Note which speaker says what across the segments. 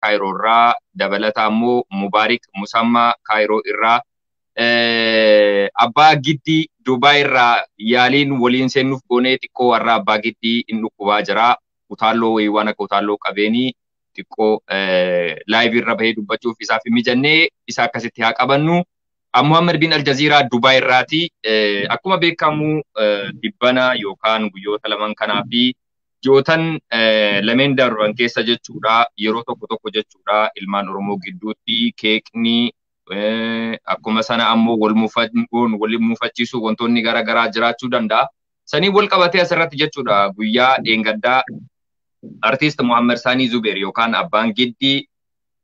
Speaker 1: Kaayiroo irraa, dabalata ammoo Mubaarik Musammaa Kaayiroo irraa, Abbaa Giddii Dubaay irraa yaaliin waliin seennuuf goonee xiqqoo warra Abbaa Giddii hin dhukkubaa jira. Utaalloo wayii waan akka utaalloo qabeenii xiqqoo live irra bahee dubbachuuf isaaf hin mijannee isa akkasitti haa qabannu. Muhammad bin Aljaziiraa Dubaay irraati. Akkuma beekamu dhibbana yookaan guyyoota lamaan kanaa fi ji'ootan lameen darban keessa jechuudha, yeroo tokko tokko jechuudha, ilmaan Oromoo gidduutti keekni akkuma sana ammoo wal mufachiisu wantoonni garaagaraa jiraachuu danda'a. Sanii wal qabatee asirratti jechuudha guyyaa dheengaddaa Artiist Muhammad Saanii Zubeer yookaan Abbaan Giddii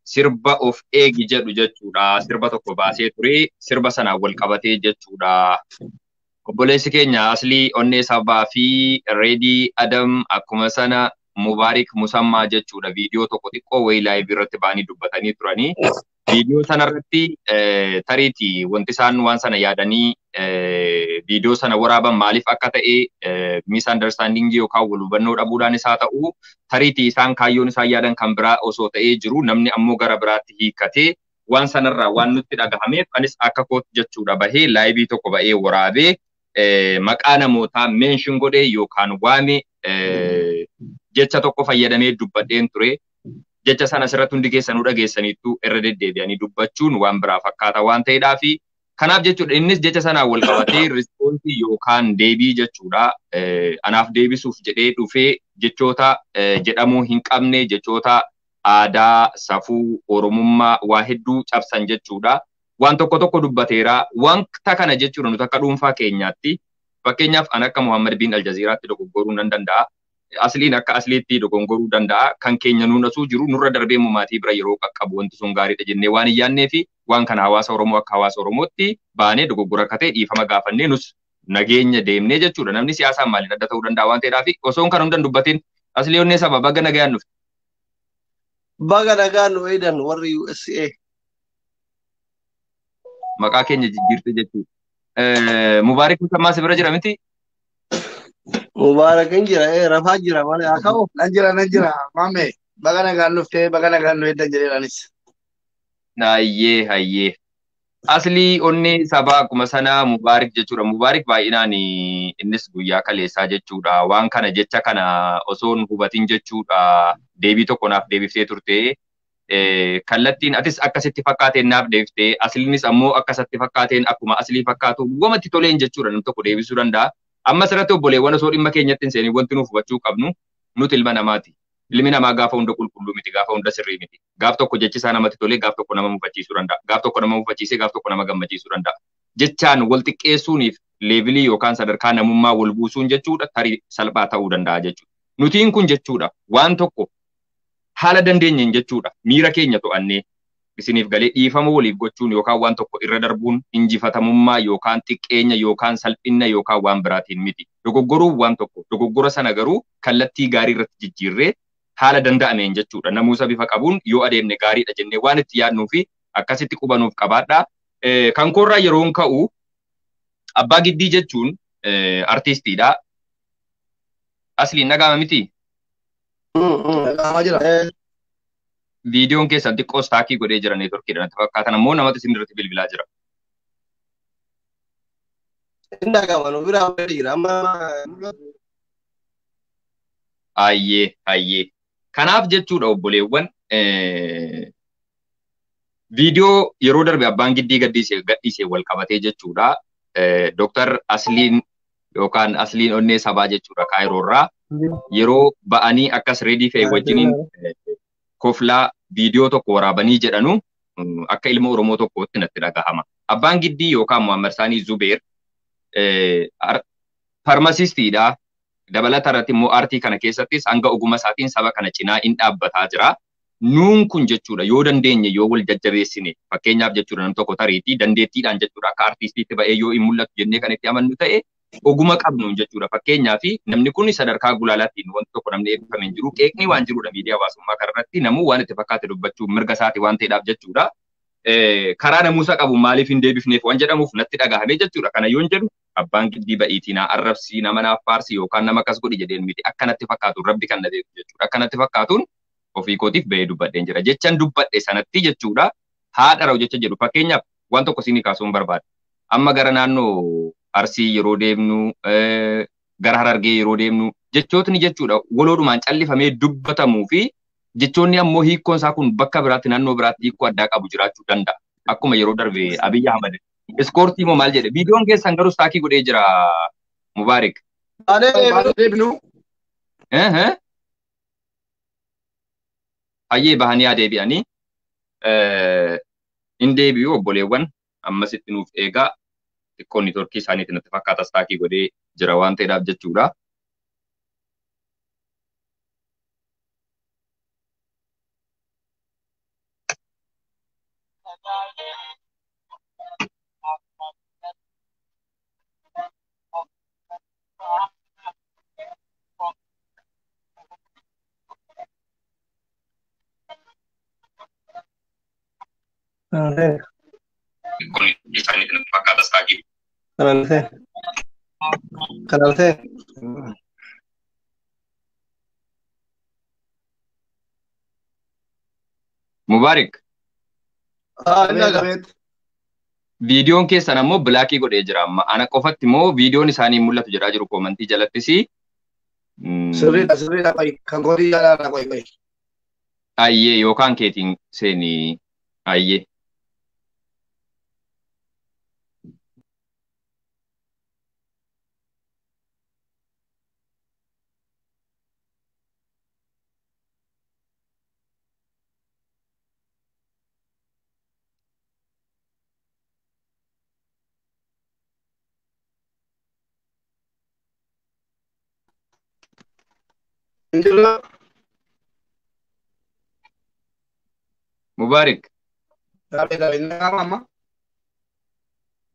Speaker 1: sirba of eegi jedhu jechuudha. Sirba tokko baasee ture. Sirba sanaan wal qabatee jechuudha. Obboleessi keenya Aslii Onnee Sabaa fi Reedii Adam akkuma sana Mubaarik Musammaa jechuudha. Viidiyoo tokko xiqqoo wayii live irratti ba'anii dubbatanii turanii. Viidiyoo sanarratti tariitii wanti isaan waan sana yaadanii viidiyoo sana waraaban maaliif akka ta'e misunderstanding yookaan wal hubannoo dhabuudhaan isaa ta'u, tariitii isaan kaayyoon isaan yaadan kan biraa osoo ta'ee jiru namni ammoo gara biraatti hiikkatee waan sanarraa waan nutti dhagahameef anis akka kootti jechuudha bahee live tokko bahee waraabee maqaa namootaa mention godhee yookaan waame jecha tokko fayyadamee dubbadheen ture. Jecha sana asirratti hundi keessanuu dhageessaniittu irra deddeebi'anii dubbachuun waan biraa fakkaata waan ta'eedhaa fi kanaaf jechuudha innis jecha sanaan wal qabatee response yookaan deebii jechuudha anaaf deebisuuf jedhee dhufee jechoota jedhamuu hin qabne, jechoota aadaa, safuu, oromummaa waa hedduu cabsan jechuudha. Waan tokko tokko dubbateera. Wanta kana jechuudha nuti akka dhuunfaa keenyaatti fakkeenyaaf an akka Muhammad bin Aljaziiraatti dogoggoruu nan danda'a. Asliin akka asliitti dogongoruu danda'a. Kan keenya nuun asuu jiru nurra darbee maatii bira yeroo qaqqabu wanti sun gaariidha jennee waan hin yaadnee fi waan kana hawaasa Oromoo akka hawaasa Oromootti baanee dogoggora akka ta'e dhiifama gaafannee nus nageenya deemnee jechuudha. Namni siyaasaan maaliin adda ta'uu danda'a waan ta'eedhaaf osoo kan hundan dubbatiin Aslii Onnee Saba baga nagaan dhufte.
Speaker 2: Baga nagaan nu eedan warri USA.
Speaker 1: Maqaa keenya jijjiirte jechuudha. Mubaarik Musammaa si bira jira miti?
Speaker 2: Mubaarak hin jira, rafaa jira malee haa ka'u.
Speaker 3: Nan jira, nan jira. Maame, baga nagaan dhuftee, baga nagaan nu eeddan jedhee anis.
Speaker 1: Hayyee, hayyee. Aslii Onnee Sabaa akkuma sana Mubaarik jechuudha. Mubaarik baay'inaan innis guyyaa kaleessaa jechuudha. Waan kana jecha kana osoo hin hubatin jechuudha. Deebii tokko naaf deebiftee turte. Kallattiin atis akkasitti fakkaateen naaf deebiftee, asliinis ammoo akkasatti fakkaateen akkuma aslii fakkaatu wamatti toleen jechuudha namni tokko deebisuu danda'a. Amma asirratti obboleewwan osoo dhimma keenyatti hin seeniin wanti nuuf hubachuu qabnu nuti ilma namaati. Ilmi namaa gaafa hunda qulqulluu miti, gaafa hunda sirrii miti. Gaaf tokko jechi isaa namatti tolee, gaaf tokko nama mufachiisuu danda'a. Gaaf tokko nama mufachiisee, gaaf tokko nama gammachiisuu danda'a. Jechaan wal xiqqeessuuniif leevilii yookaan sadarkaa namummaa wal buusuun jechuudha tarii salphaa ta'uu danda'a jechuudha. Nutiin kun jechuudha waan tokko haala dandeenyeen jechuudha miira keenya to'annee isiniif galee dhiifama waliif gochuun yookaan waan tokko irra darbuun injifatamummaa yookaan xiqqeenya yookaan salphina yookaan waan biraatiin miti. Dogoggoruun waan tokko dogoggora sana garuu kallattii gaarii irratti jijjiirree haala danda'ameen jechuudha. Namuusa bifa qabuun yoo adeemne gaariidha jennee waan itti yaadnuu fi akkasitti qubanuuf qabaadha. Kan koorraa yeroon ka'u Abbaa Giddii jechuun artiistiidha. Asliin dhaga'ama miti?
Speaker 3: Dhaga'amaa jira.
Speaker 1: Viidiyoon keessan xiqqoo staakii godhee jira neetworkiidha natti fakkaatan ammoo namatti isin irratti bilbilaa jira.
Speaker 2: Inni dhaga'ama nu biraa jira amma.
Speaker 1: Hayyee, hayyee. Kanaaf jechuudha obboleewwan viidiyoo yeroo darbe Abbaan Giddii gadhiisee wal qabatee jechuudha. Dooktar Asliin yookaan Asliin Onnee Sabaa jechuudha Kaayiroorraa yeroo ba'anii akkas reedii fe'e wajjiniin koflaa viidiyoo tokko waraabanii jedhanu akka ilma Oromoo tokkootti natti dhagahama. Abbaan Giddii yookaan Muhammad Saanii Zubeer farmasistiidha. Dabalata irratti immoo aartii kana keessattis hanga ogummaa isaatiin saba kana cinaa in dhaabbataa jira. Nuun kun jechuudha yoo dandeenye yoo wal jajjabeessine fakkeenyaaf jechuudha nam tokko tariitii dandeettiidhaan jechuudha akka artiistiitti ba'ee yoo hin mul'atu jennee kan itti amannu ta'e oguma qabnuun jechuudha. Fakkeenyaaf namni kun sadarkaa gulaalaattiin wanti tokko namni eebbifame hin jiru qeeqni waan jirudha miidiyaa hawaasummaa kanarratti namuu waan itti fakkaate dubbachuu mirga isaati waan ta'eedhaaf jechuudha. Karaa namuusa qabu maaliif hin deebifneef waan jedhamuuf natti dhagahame jechuudha. Kana yoon jedhu Abbaan Giddii ba'iitii naa arrabsii nama naaf faarsi yookaan nama akkas godhi jedheen miti akkanatti fakkaatuun rabbi kan na beeku jechuudha. Akkanatti fakkaatuun Ofii kootiif bahee dubbadheen jira. Jechan dubbadhe sanatti jechuudha. Haadha rawu jecha jedhu fakkeenyaaf waan tokko isinii kaasuun barbaada. Amma gara naannoo Arsii yeroo deemnu, gara Harargee yeroo deemnu jechootni jechuudha waloodhumaan callifamee dubbatamuu fi jechoonni ammoo hiikkoon isaa kun bakka biraatti naannoo biraatti hiikkoo addaa qabu jiraachuu danda'a. Akkuma yeroo darbe Abiyyi Ahmad iskoortii moo maal jedhe viidiyoon keessan garuu staakii godhee jira Mubaarik.
Speaker 3: Deebinu.
Speaker 1: Hayyee bahanii haa deebi'anii. Hin deebi'u obboleewwan ammasitti nuuf eegaa xiqqoo neetworkii isaaniitiin natti fakkaata staakii godhee jira waan ta'eedhaaf jechuudha.
Speaker 2: Kanal C. Kanal C.
Speaker 1: Mubaarik. Viidiyoon keessan ammoo bilaakii godhee jira amma. Ana qofatti immoo viidiyoon isaanii mul'atu jedhaa jiru koomantii jalattis.
Speaker 3: Sirriidha sirriidha qoy kan kootii jaalaadha qoy qoy.
Speaker 1: Ayyee yookaan keetiin seenii ayyee. Mubaarik.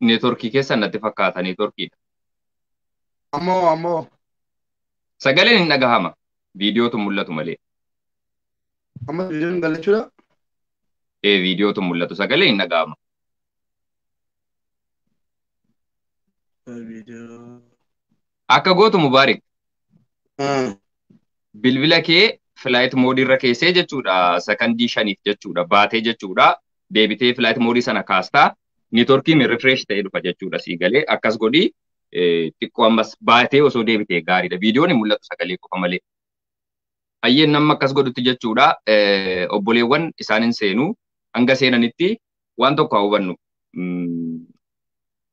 Speaker 1: Neetworkii keessan natti fakkaata neetworkiidha.
Speaker 3: Ammoo ammoo.
Speaker 1: Sagaleen hin dhagahama. Viidiyootu mul'atu malee.
Speaker 3: Amma viidiyoon galachuudha?
Speaker 1: Ee viidiyootu mul'atu sagaleen hin dhagahama. Akka gootu Mubaarik. Bilbila kee flight mode irra keessee jechuudha sekondii 5 jechuudha baatee jechuudha deebitee flight mode sana kaastaa neetworkiin refresh ta'ee dhufa jechuudha sii galee akkas godhi xiqqoo ammas baatee osoo deebitee gaariidha viidiyoon hin mul'atu sagalee qofa malee. Hayyeen nama akkas godhutti jechuudha obboleewwan isaanin seenuu hanga seenanitti waan tokko haa hubannu.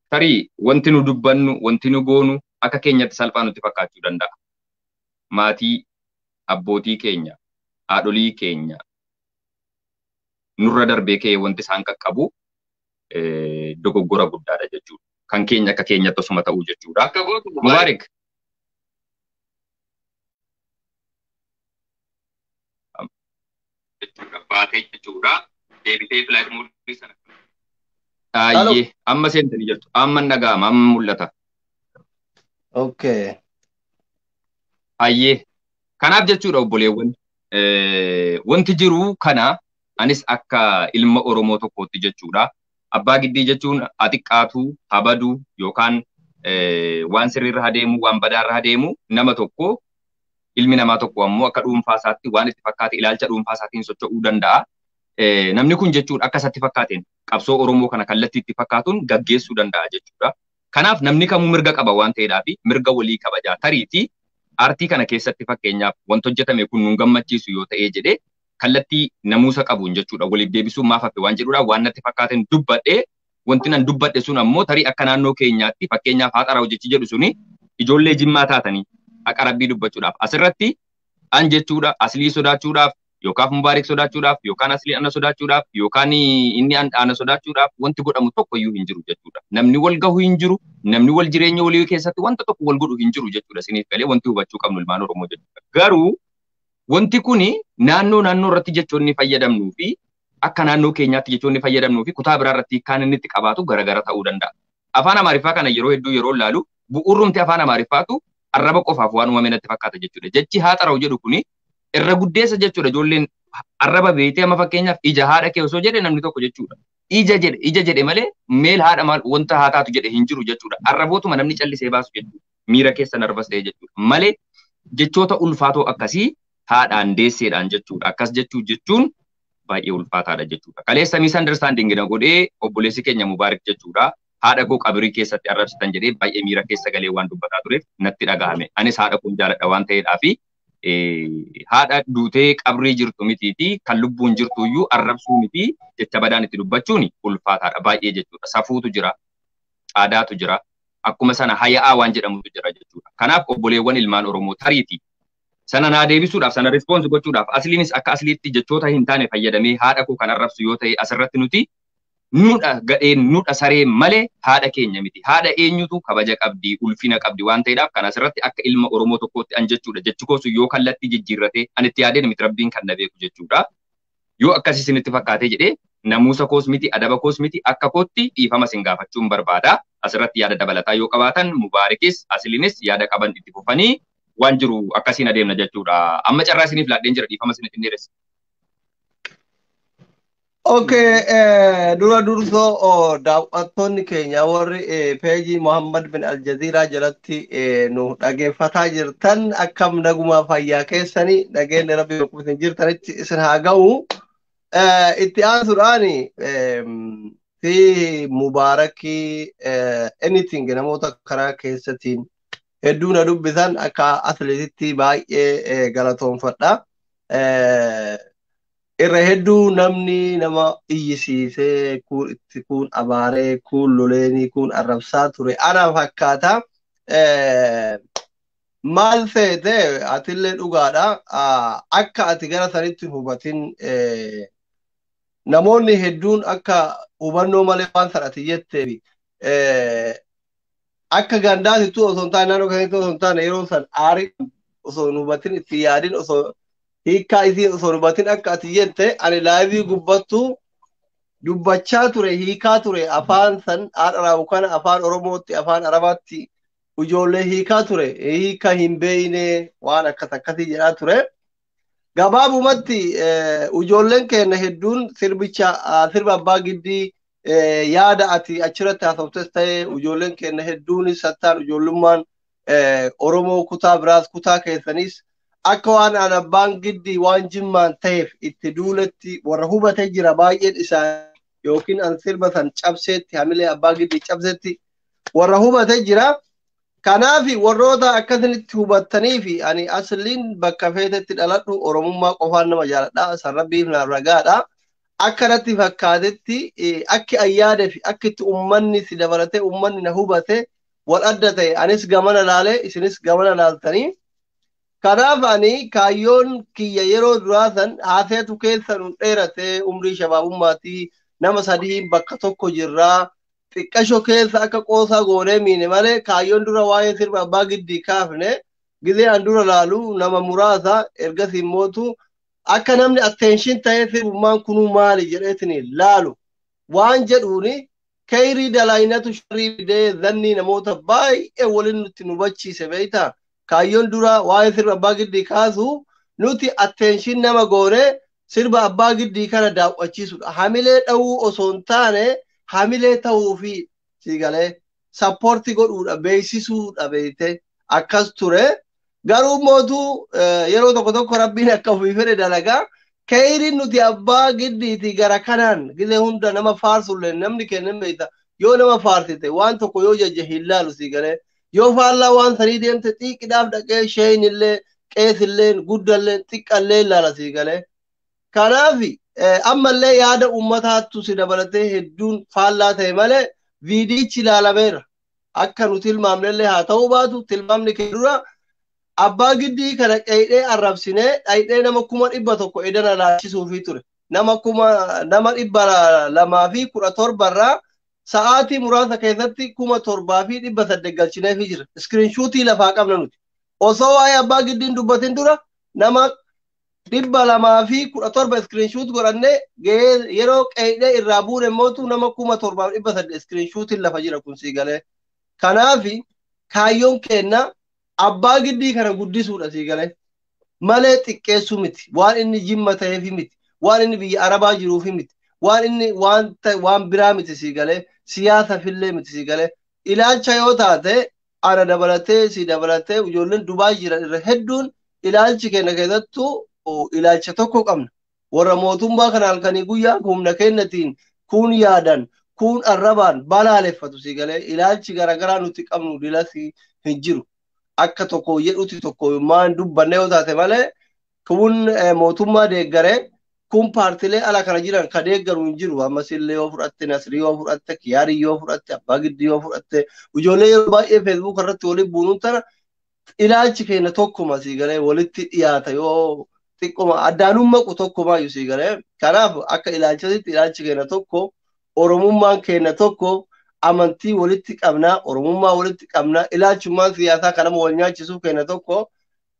Speaker 1: Tarii wanti nu dubbannu wanti nu goonu akka keenyatti salphaa nutti fakkaachuu danda'a. Maatii abbootii keenya, haadholii keenya nurra darbee ka'ee wanti isaan qaqqabu dogoggora guddaadha jechuudha. Kan keenya akka keenyatti osuma ta'uu jechuudha. Mubaarik. Baatee jechuudha. Deebitee flight mode sana. Ayyee amma seentanii jirtu. Amma hin dhaga'ama. Amma mul'ata.
Speaker 2: Okay.
Speaker 1: Ayyee. Kanaaf jechuudha obboleewwan wanti jiru kana anis akka ilma Oromoo tokkootti jechuudha. Abbaa giddii jechuun haa xiqqaatu, haa badu yookaan waan sirriirra haa deemu, waan badaarra haa deemu nama tokko ilmi namaa tokko ammoo akka dhuunfaa isaatti waan itti fakkaate ilaalcha dhuunfaa isaatiin socho'uu danda'a. Namni kun jechuudha akka isatti fakkaateen qabsoo Oromoo kana kallattii itti fakkaatuun gaggeessuu danda'a jechuudha. Kanaaf namni kamuu mirga qaba waan ta'eedhaaf mirga walii kabajaa tariitii aartii kana keessatti fakkeenyaaf wanti hojjetame kun nun gammachiisu yoo ta'ee jedhee kallattii namuusa qabuun jechuudha waliif deebisuun maaf hafe waan jedhudha waan natti fakkaateen dubbadhee wanti nan dubbadhe sun ammoo tarii akka naannoo keenyaatti fakkeenyaaf haadha hojjechi jedhu suni ijoollee jimmaa taatanii haqa rabbii dubbachuudhaaf asirratti an jechuudha aslii sodaachuudhaaf yookaan Mubaarik sodaachuudhaaf yookaan aslii ana sodaachuudhaaf yookaan inni ana sodaachuudhaaf wanti godhamu tokko iyyuu hin jiru jechuudha. Namni wal gahu hin jiru, namni wal jireenya walii keessatti wanta tokko wal godhu hin jiru jechuudha. Isiniif galee wanti hubachuu qabnu ilmaan Oromoo jechuudha. Garuu wanti kuni naannoo naannoo irratti jechoonni fayyadamnuu fi akka naannoo keenyaatti jechoonni fayyadamnuu fi kutaa biraa irratti kan inni itti qabaatu garagara ta'uu danda'a. Afaan Amaariffaa kana yeroo hedduu yeroo ilaalu bu'uurrumti afaan Amaariffaatu arraba qofaaf waan uumame natti fakkaata jechuudha. Jechi haa xara'u jedhu kuni irra guddeessa jechuudha. Ijoolleen arraba beektee amma fakkeenyaaf ija haadha kee osoo jedhe namni tokko jechuudha. Ija jedhe malee meel haadha maal wanta haa taatu jedhe hin jiru jechuudha. Arrabootuma namni callisee baasu jechuudha. Miira keessa narbas ta'e jechuudha. Malee jechoota ulfaatoo akkasii Haadhaan deesseedhaan jechuudha. Akkas jechuu jechuun baay'ee ulfaataadha jechuudha. Kaleessa misunderstanding na godhee obboleessi keenya Mubaarik jechuudha. Haadha koo qabrii keessatti arrabsitan jedhee baay'ee miira keessa galee waan dubbataa tureef natti dhagahame. Anis haadha koon jaaladha waan ta'eedhaa fi haadha duutee qabrii jirtu mitii fi kan lubbuun jirtu iyyuu arrabsuu miti jecha badaan itti dubbachuun ulfaataadha baay'ee jechuudha. Safuutu jira, aadaatu jira, akkuma sana haya'aa waan jedhamutu jira jechuudha. Kanaaf obboleewwan ilmaan Oromoo tariiti sana naa deebisuudhaaf, sana response gochuudhaaf, asliinis akka asliitti jechoota hin taane fayyadamee haadha koo kan arrabsu yoo ta'e, asirratti nuti nudha gadheen, nudha saree malee haadha keenya miti. Haadha eenyutu kabaja qabdi, ulfina qabdi waan ta'eedhaaf kan asirratti akka ilma Oromoo tokkootti an jechuudha. Jechi koo sun yoo kallattii jijjiirratee, an itti yaadeen miti, Rabbiin kan na beeku jechuudha. Yoo akkasii isinitti fakkaatee jedhee, namuusa koos miti, adaba koos miti, akka kootti dhiifama isin gaafachuun barbaada. Asirratti yaada dabalataa yoo qabaatan, Mubaarikis Asiliinis yaada qaban itti fufanii waan jiru akkasiin adeemna jechuudha. Amma carraa isiniif laadheen jira, dhiifama isinitti hin dheeressa.
Speaker 2: Okay, dura dursoo daawwattoonni keenya warri peejii Muhammad bin Aljaziiraa jalatti nu dhageeffataa jirtan, akkam nagumaa fayyaa keessanii? Dhageenyi Rabbi bakkuma isin jirtanitti isin haa ga'u. Itti aansuudhaan fi Mubaarakii, anything, namoota karaa keessatiin hedduu na dubbisan akka atleetitti baay'ee galatoonfadha. Irra hedduu namni nama iyyisiisee, kuun itti, kuun abaaree, kuun loleenii, kuun arrabsaa ture ana fakkaata. Maal seete, atillee dhugaadha. Akka ati gara sanitti hubatin, namoonni hedduun akka hubannoo malee waan sana ati jetteef, akka gandaatittuu osoo hin taane, naannoo keessatti osoo hin taane, yeroo san aarii osoo hin hubatin, itti yaadin, osoo hiikkaa isii osoo hin hubatin akka ati jette, ani live gubbattu dubbachaa ture, hiikaa ture, afaan san haadha raawu kana afaan Oromootti, afaan Arabaatti ijoollee hiikaa ture, hiika hin beeyne waan akkas akkasii jedhaa ture. Gabaabumatti ijoolleen keenya hedduun sirbicha, sirba abbaa giddii, yaada ati achirratti haasoftes ta'e, ijoolleen keenya hedduunis sattaan ijoollummaan Oromoo kutaa biraas kutaa keessanis akka waan an abbaan giddii waan Jimmaan ta'eef itti duuletti warra hubatee jira baay'een isaa, yookiin an sirba san cabseetti, hamilee abbaa giddii cabseetti warra hubatee jira. Kanaaf warroota akkasinitti hubattanii fi ani asliin bakka feetetti dhaladhu, Oromummaa qofaan nama jaaladha. San Rabbiif naaf ragaadha. Akka natti fakkaatetti, akki ayyaadee fi akki itti uummanni si dabalatee uummanni na hubate wal adda ta'e, anis gamana laalee isinis gamana laaltanii. Kanaaf ani kaayyoon kiyya yeroo duraa san haaseetu keessa nu dheerate, umrii shabaabummaatii nama sadii bakka tokko jirraa, xiqqasho keessa akka qoosaa goonee miine malee, kaayyoon dura waa'ee sirba abbaa giddii kaafne gizee an dura laalu nama muraasa, ergasii immootu akka namni attention ta'ee sirbummaan kunuu maali jedheetini laalu waan jedhuuni, kayrii dalaayinatu sharrii fidee zannii namoota baay'ee waliin nutti nu hubachiise beeyta. Kaayyoon dura waa'ee sirba abbaa giddii kaasu nuti attention nama goone sirba abbaa giddii kana daawwachiisudha. Hamilee dhawuu osoo hin taane, hamilee ta'uu fi siigalee support godhuudha, beeksisuudha beeyte, akkas ture. Garuu mootuu yeroo tokko tokko Rabbiin akka ofii fedhe dalagaa. Kayriin nuti abbaa giddiiti gara kanaan gizee hunda nama faarsullee namni kennan beeyta, yoo nama faarsite waan tokko yoo jajja hin laalu siigalee, yoo faallaa waan sanii deemte xiiqidhaaf dhaqee sheeyinillee, qeesillee, guddallee, xiqqallee ilaala siigalee. Kanaaf ammallee yaada uummataattu si dabalatee hedduun faallaa ta'e malee viidiyichi ilaalameera. Akka nu tilmaamnellee haa ta'uu baatu, tilmaamni kee dura abbaa giddii kana qeydhee arrabsinee dhayidhee nama 100,000 edana laalchisuufii ture. Nama 217,000 irraa sa'aatii muraasa keessatti 7,800 galchineefii jira. Screenshot lafaa qabna nuti. Osoo waa'ee abbaa giddiin dubbatin dura nama 217 screenshot godhannee, yeroo qeydhee irraa buune mootu nama 7,800 screenshotiin lafa jira kun sii galee. Kanaafi kaayyoon keenna abbaa giddii kana guddisuudha sii galee. Malee xiqqeessuu miti. Waan inni Jimma ta'eefi miti. Waan inni biyya Arabaa jiruufi miti. Waan inni waan waan biraa miti sii galee. Siyaasa fillee miti sii galee. Ilaalcha yoo taate, ana dabalatee si dabalatee ijoolleen Dubaay jiran irra hedduun Ilaalchi keenya keessattuu ilaalcha tokko qabna. Warra mootummaa kana halkanii guyyaa humna keenyatiin kun yaadan kun arrabaan balaaleffatu si galee ilaalchi garaagaraa nuti qabnu dilas hin jiru. Akka tokko jedhuti tokko maan dubbanne yoo taate malee kun mootummaa deeggaree kun paartilee ala kana jiran ka deeggaru hin jiru. Ammas illee yoo fudhatte Nasrii yoo fudhatte Kiyaarii yoo fudhatte Abbaa Giddii yoo fudhatte ijoollee yeroo baay'ee feesbuuk irratti waliin buunuun tana ilaalchi keenya tokkuma si galee walitti dhiyaata yoo xiqquma addaanuu maqu tokkumaayyuu si galee. Kanaaf akka ilaalchatti ilaalchi keenya tokko, Oromummaan keenya tokko, amantii walitti qabnaa, Oromummaa walitti qabnaa, ilaalchummaan siyaasaa kanama wal nyaachisuuf keenya tokko.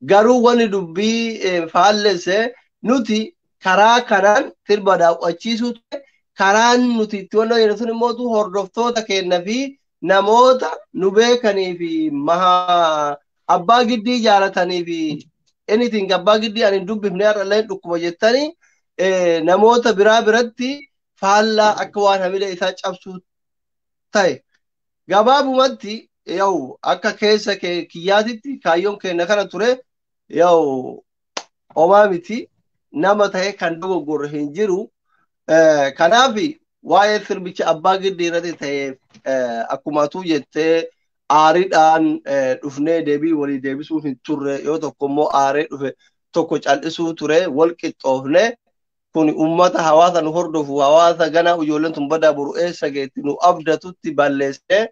Speaker 2: Garuu wanni dubbii faallesse nuti karaa kanaan sirba daawwachiisuu ture. Karaan nuti itti wanna jedhu sun immoo hordoftoota keenya fi namoota nu beekanii fi abbaa giddii jaalatanii fi anything abbaa giddii ani hin dubbifne har'allee dhukkuba jettanii namoota biraa biratti faallaa akka waan hamilee isaa cabsuu ta'e. Gabaabumatti yaa'u akka keessa kiyyaatitti kaayyoon keenya kana ture yaa'u homaa miti nama ta'e kan dogoggorre hin jiru. Kanaaf waa'ee sirbicha abbaa giddii irratti ta'e akkuma atuu jettee aariidhaan dhufnee deebii walii deebisuu hin turre yoo tokko immoo aaree dhufe tokko cal'isuu ture wal qixxoofne kun uummata hawaasa nu hordofu hawaasa gana ijoolleen tun badaa boru eessa geetti nu abdatutti balleessee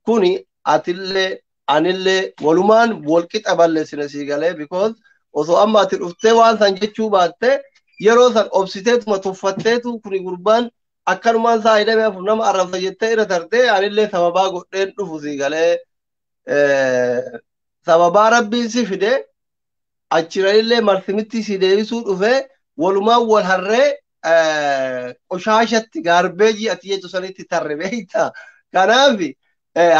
Speaker 2: kuni atillee anillee walumaan wal qixa balleessine sii galee because osoo amma ati dhuftee waan san jechuu baatte yeroo san obsiteetuma tuffatteetu kuni gurbaan akkanumaan isaa hidhamee hafu nama arrabsa jettee irra tartee anillee sababaa godheen dhufu sii galee sababaa rabbiin si fide achiranillee marsimitti si deebisuu dhufe walumaan wal harree qoshaashatti gaarbeejii ati jettu sanitti tarre beekta. Kanaaf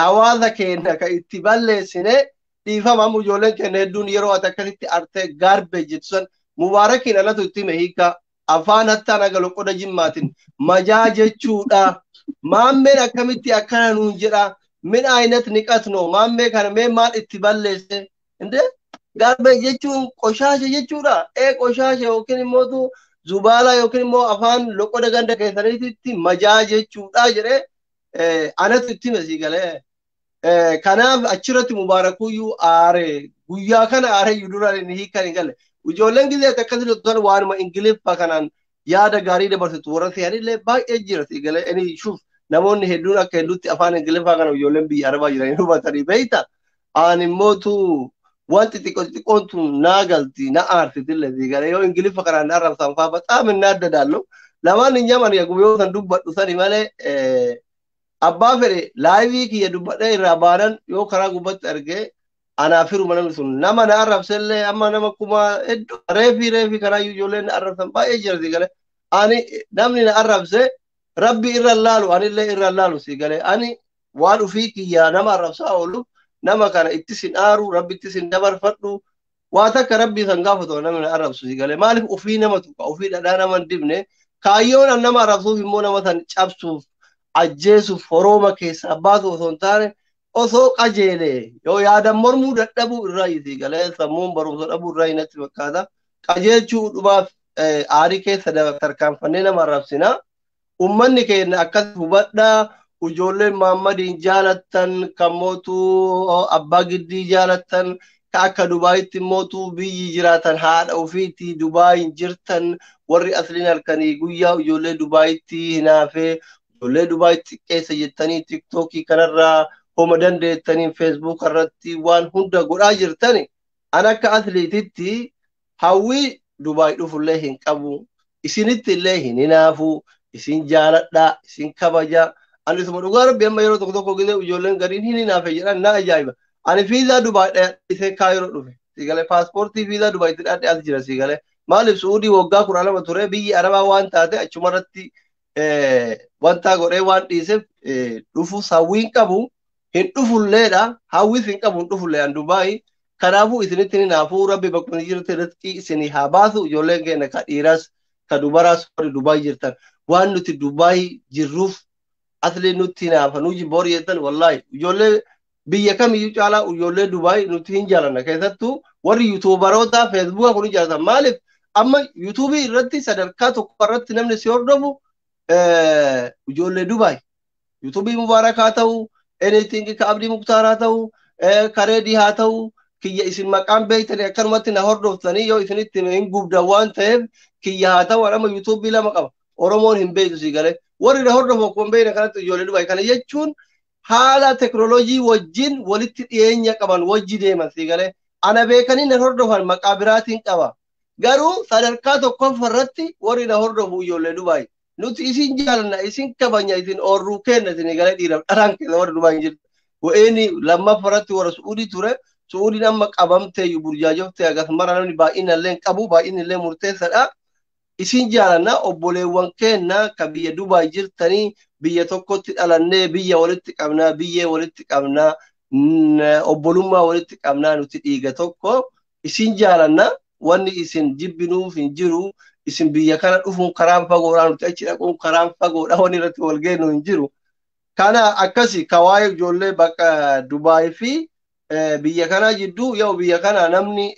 Speaker 2: hawaasa keenya kan itti balleessine dhiifama amma ijoolleen keenya hedduun yeroo ati akkasitti artee gaarbeejii jettu san mubaarakiin alatu itti hime hiika afaan hattaan agalu qoda jimmaatiin majaa jechuudha. Maammeen akkamitti akkana nuun jedha. Min aynat niqatno maammee kana mee maal itti balleesse? Indee garbage jechuun qoshaasha jechuudha. Qoshaasha yookiin immoo zubaalaa yookiin immoo afaan loqoda ganda keessaniitti majaa jechuudha jedhee anatu itti hime sii galee. Kanaaf achirratti mubaarakuyyuu aaree guyyaa kana aareeyyuu duraan inni hiikan hin galle. Ijoolleen gizee akkasii loltuun waanuma Ingiliffa kanaan yaada gaarii dabarsitu warra seeranillee baay'ee jira sii galee. Inni shuuf namoonni hedduun akka hedduutti afaan Ingiliffaa kana ijoolleen biyya Arabaa jiran hin hubatanii beekta. Ani immootu wanti xiqqoo xiqqoon tun naa galti na aarsitillee sii galee yoo Ingiliffa kanaan arrabsan fa'aa bataam hin adda daallu. Lamaan hin nyaman yoo san dubbadhu sani malee abbaa fedhe laayivii kiyya dubbadhee irraa baanan yoo karaa gubbatti argee anaaf firuma namni sun nama na arrabsellee amma nama kuma hedduu reefii karaa ijoolleen na arrabsan baay'ee jira sii galee. Ani namni na arrabse rabbi irra laalu anillee irra laalu sii galee ani waan ufii kiyyaa nama arrabsaa oolu nama kana itti sin aaru rabbi itti sin dabarfadhu waa takka rabbi san gaafatu namni na arrabsu sii galee maaliif ufii nama tuqa ufii dhadhaa nama hin dibne kaayyoon an nama arrabsuuf immoo nama san cabsuuf ajjeesuuf horooma keessaa baasu osoo hin taane osoo qajeelee yoo yaadan mormuu dadhabuu irraa sii galee sammuun barumsa dhabuu irraa natti fakkaata qajeelchuu dhumaaf aarii keessa tarkaanfannee nama arrabsina. Uummanni keenya akkas hubadhaa ijoolleen Mahammadiin jaalattan kan mootuu abbaa giddii jaalattan ka akka Dubaayitti mootuu biyyi jiraatan haadha ofiitti Dubaayin jirtan warri asliin halkanii guyyaa ijoollee Dubaayitti hinaafee ijoollee Dubaayitti xiqqeessa jettanii tiktookii kanarraa homa dandeettaniin feesbuuk irratti waan hunda godhaa jirtani. An akka asliititti hawwii Dubaay dhufullee hin qabu isinitti illee hin hinaafu isin jaaladhaa isin kabaja. Ani isuma dhugaa rabbi amma yeroo tokko tokko gizee ijoolleen gariin hin hinaafe jedhan na ajaa'iba. Ani fiizaa Dubaay dhiisee Kaayiroo dhufe. Siigalee paaspoortii fiizaa Dubaay itti dhadhe as jira siigalee. Maaliif Suudii waggaa 12 ture biyyi Arabaa waan taate achumarratti wanta godhee waan dhiiseef dhufu hawwiin qabu hin dhufulleedha. Hawwis hin qabu hin dhufullee an Dubaay. Kanaafuu isinitti hinaafuu rabbi bakkuma jirtu rizqii isinii haa baasu ijoolleen keenya ka dhiiras ka dubaraas warri Dubaay jirtan. Waan nuti Dubaay jirruuf asli nutti hinaafanuu jibboor jettan wallaahi ijoollee biyya kamiyyuu caalaa ijoollee Dubaay nuti hin jaalanna keessattuu Warri yuutuubaroota feesbuuka kun jaalatan maaliif amma yuutuubii irratti sadarkaa tokko irratti namni si hordofu ijoollee Dubaay. Yuutuubii Mubaarak haa ta'u, anything ka Abdii Muktaar haa ta'u, Kareedii haa ta'u, kiyya isin maqaan beektanii akkanumatti na hordoftanii yoo isinitti hin gubdan waan ta'eef kiyya haa ta'u amma yuutuubii lama qaba. Oromoon hin beektu si galee. Warri na hordofu akkuma beekna kanatti ijoollee Dubaay. Kana jechuun haala teknooloojii wajjin walitti dhiyeenya qaban wajji deeman si galee. Ana beekanii na hordofan maqaa biraatiin qaba. Garuu sadarkaa tokkoffaa irratti warri na hordofu ijoollee Dubaay. Nuti isin jaalanna, isin kabanya, isin oorruu kenna isin galee dhiiraaf dharaan keessa warri Dubaay hin jirtu. Wa'eeni lammaffaa irratti warra Su'uudii ture. Su'uudiin amma qabamtee burjaajoftee agas mara namni baay'ina illee hin qabu, baay'inni illee murteessaadha. Isin jaalanna obboleewwan keenya ka biyya Dubaay jirtanii biyya tokkotti dhalannee biyya walitti qabnaa, biyyee walitti qabnaa, obbolummaa walitti qabnaa nuti dhiiga tokko. Isin jaalanna wanni isin jibbinuuf hin jiru. Isin biyya kana dhufuun karaan fagoodha nuti achi dhaquun karaan fagoodha wanni irratti wal geenyu hin jiru. Kana akkasi ka waa'ee ijoollee bakka Dubaay fi biyya kana jidduu yoo biyya kana namni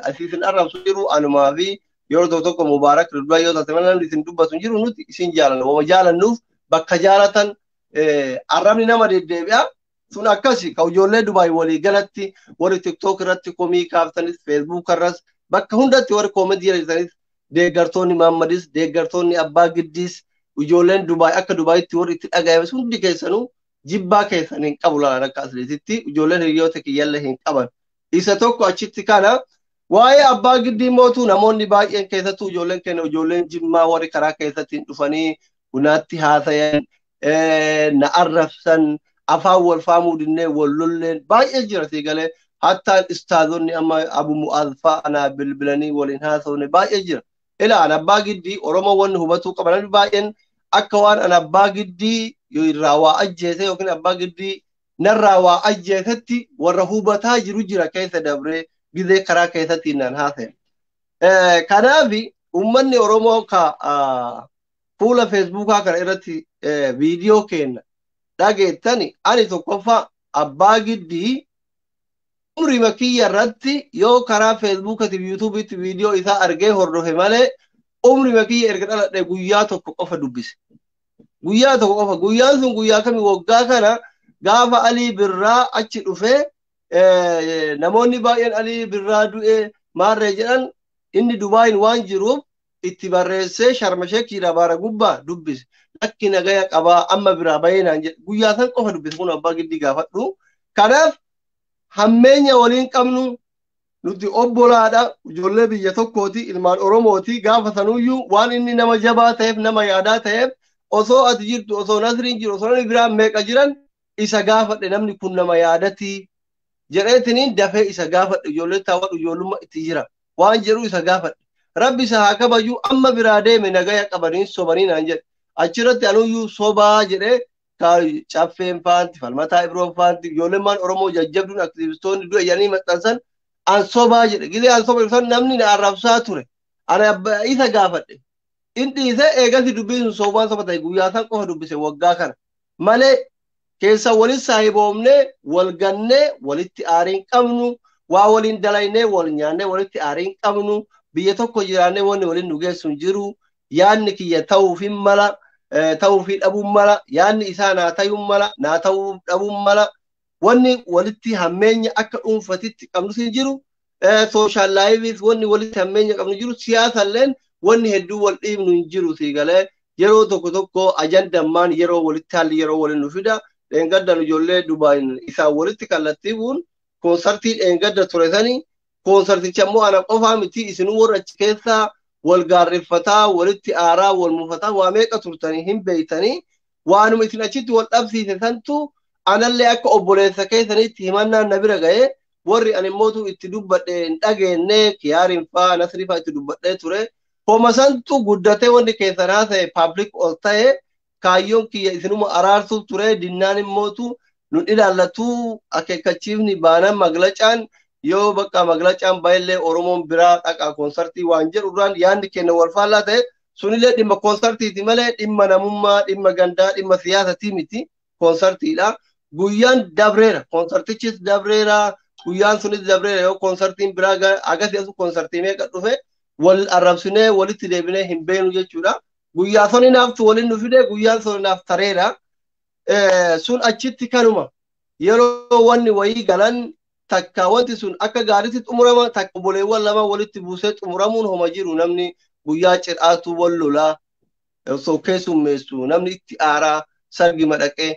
Speaker 2: asiisin arrabsu jiru anumaa fi yeroo tokko tokko Mubaarak Dubaay yoo taate malee namni isin dubbatu hin jiru nuti isin jaalanna. Wama jaalannuuf bakka jaalatan arrabni nama deddeebi'a. Sun akkasi ka ijoollee Dubaay walii galatti warri TikTok irratti komii kaaftanis Facebook irras bakka hundatti warri koomentii jedhanis deeggartoonni Maammadis deeggartoonni Abbaa Giddiis ijoolleen Dubaay akka Dubaayitti warri itti dhagayames hundi keessanuu jibbaa keessan hin qabu laala akka asliititti ijoolleen hiriyoota kiyyallee hin qaban. Isa tokko achitti kana waa'ee Abbaa Giddii mootuu namoonni baay'een keessattuu ijoolleen keenya ijoolleen Jimmaa warri karaa keessatti hin dhufanii bunaatti haasayan na arrabsan afaan wal faamuu dinnee wal lolleen baay'ee jira sii galee hattaan istaazonni amma Abu Mu'aaz fa'a anaa bilbilanii waliin haasofne baay'ee jira. Ila an Abbaa Giddii Oromoo wanni hubatuu qaban namni baay'een akka waan an Abbaa Giddii irraa waa ajjeese yookiin Abbaa Giddii narraa waa ajjeesetti warra hubataa jiru jira keessa dabree gizee karaa keessatti naan haasa'e. Kanaaf uummanni Oromoo ka fuula Feesbuukaa kana irratti viidiyoo kenna dhageettani ani tokkoffaa Abbaa Giddii umrii kiyya irratti yoo karaa Feesbuukatiif Yuutuubiitti viidiyoo isaa argee hordofe malee umrii kiyya erga dhaladhe guyyaa tokko qofa dubbise. Guyyaa tokko qofa guyyaan sun guyyaa kami waggaa kana gaafa Alii Birraa achi dhufee namoonni baay'een Alii Birraa du'e maarree jedhan inni Dubaayin waan jiruuf itti barreessee Sharmasheekiidha baara gubbaa dubbise. Lakki nagaya qabaa amma biraa bahee naan jedhe guyyaa san qofa dubbise kun Abbaa Giddii gaafadhu. Kanaaf hammeenya waliin qabnu nuti obbolaadha ijoollee biyya tokkooti ilmaan Oromooti gaafa sanuyyuu waan inni nama jabaa ta'eef nama yaadaa ta'eef osoo ati jirtu osoo Nasriin jiru osoo namni biraan meeqa jiran isa gaafadhe namni kun nama yaadatii jedheetiniin dafee isa gaafadhe ijoollee taawwadhu ijoollummaa itti jira waan jedhu isa gaafadhe. Rabbi isa haa kabaju amma biraa deeme nagaya qabanii sobanii naan jedhe achirratti anuyyuu sobaa jedhee caffeen faanti falmataa ibroon faanti ijoolleen Oromoo jajjabduun aktivistoonni du'e jedhanii maxxansan an sobaa jedhe gizee an soba ibsan namni na arrabsaa ture ana isa gaafadhe in dhiise eegasi dubbiin sun sobaan soba ta'e guyyaa san qofa dubbise waggaa kana malee keessa walis saahiboomnee wal gannee walitti aariin qabnu waa waliin dalaynee wal nyaannee walitti aariin qabnu biyya tokko jiraannee wanni waliin nu geessu hin jiru yaadni kiyya ta'uuf hin mala ta'uufii dhabuun mala yaadni isaa naa ta'uun mala naa ta'uu dhabuun mala wanni walitti hammeenya akka dhuunfatitti qabnus hin jiru sooshaal laayifiis wanni walitti hammeenya qabnu jiru siyaasalleen wanni hedduu wal dhiibnu hin jiru sii galee yeroo tokko tokko ajandammaan yeroo walitti haalli yeroo waliin nu fida dheengaddan ijoollee Dubaayin isaan walitti kallattii bu'uun koonsartii dheengadda ture sanii koonsarticha immoo ana qofaa miti isinuu warra achi keessaa wal gaarreeffataa walitti aaraa wal mufataa waa meeqa turtanii hin beeytanii waanuma isin achitti wal dhabsiise santu anallee akka obboleessa keessanitti himannaan na bira ga'ee warri ani immootu itti dubbadhe hin dhageenne kiyaariin faa Nasrii faa itti dubbadhee ture homa santu guddatee wanni keessan haasa'e paablik ol ta'e kaayyoon kiyya isinuma araarsuuf ture dinnaan immootu nun ilaallatu akeekkachiifni baanan maglacaan yoo bakka maglacaan baay'illee Oromoon biraa dhaqaa koonsartii waan jedhu duraan yaadni keenya wal faallaa ta'e sunillee dhimma koonsartiiti malee dhimma namummaa dhimma gandaa dhimma siyaasatii miti koonsartiidha. Guyyaan dabreera koonsartichis dabreera Guyyaan sunis dabree yoo koonsartiin biraa agasii asu koonsartii meeqa dhufe wal arrabsinee walitti deebinee hin beenu jechuudha. Guyyaa suni naaftu waliin nu fide, guyyaan suni naaf tareera. Sun achitti kanuma yeroo wanni wayii galan takka wanti sun akka gaariitti xumurama, takka obboleewwan lama walitti buusee xumuramuun homa jiru. Namni guyyaa cidhaatu wal lolaa osoo keessummeessu, namni itti aaraa sargi madhaqee,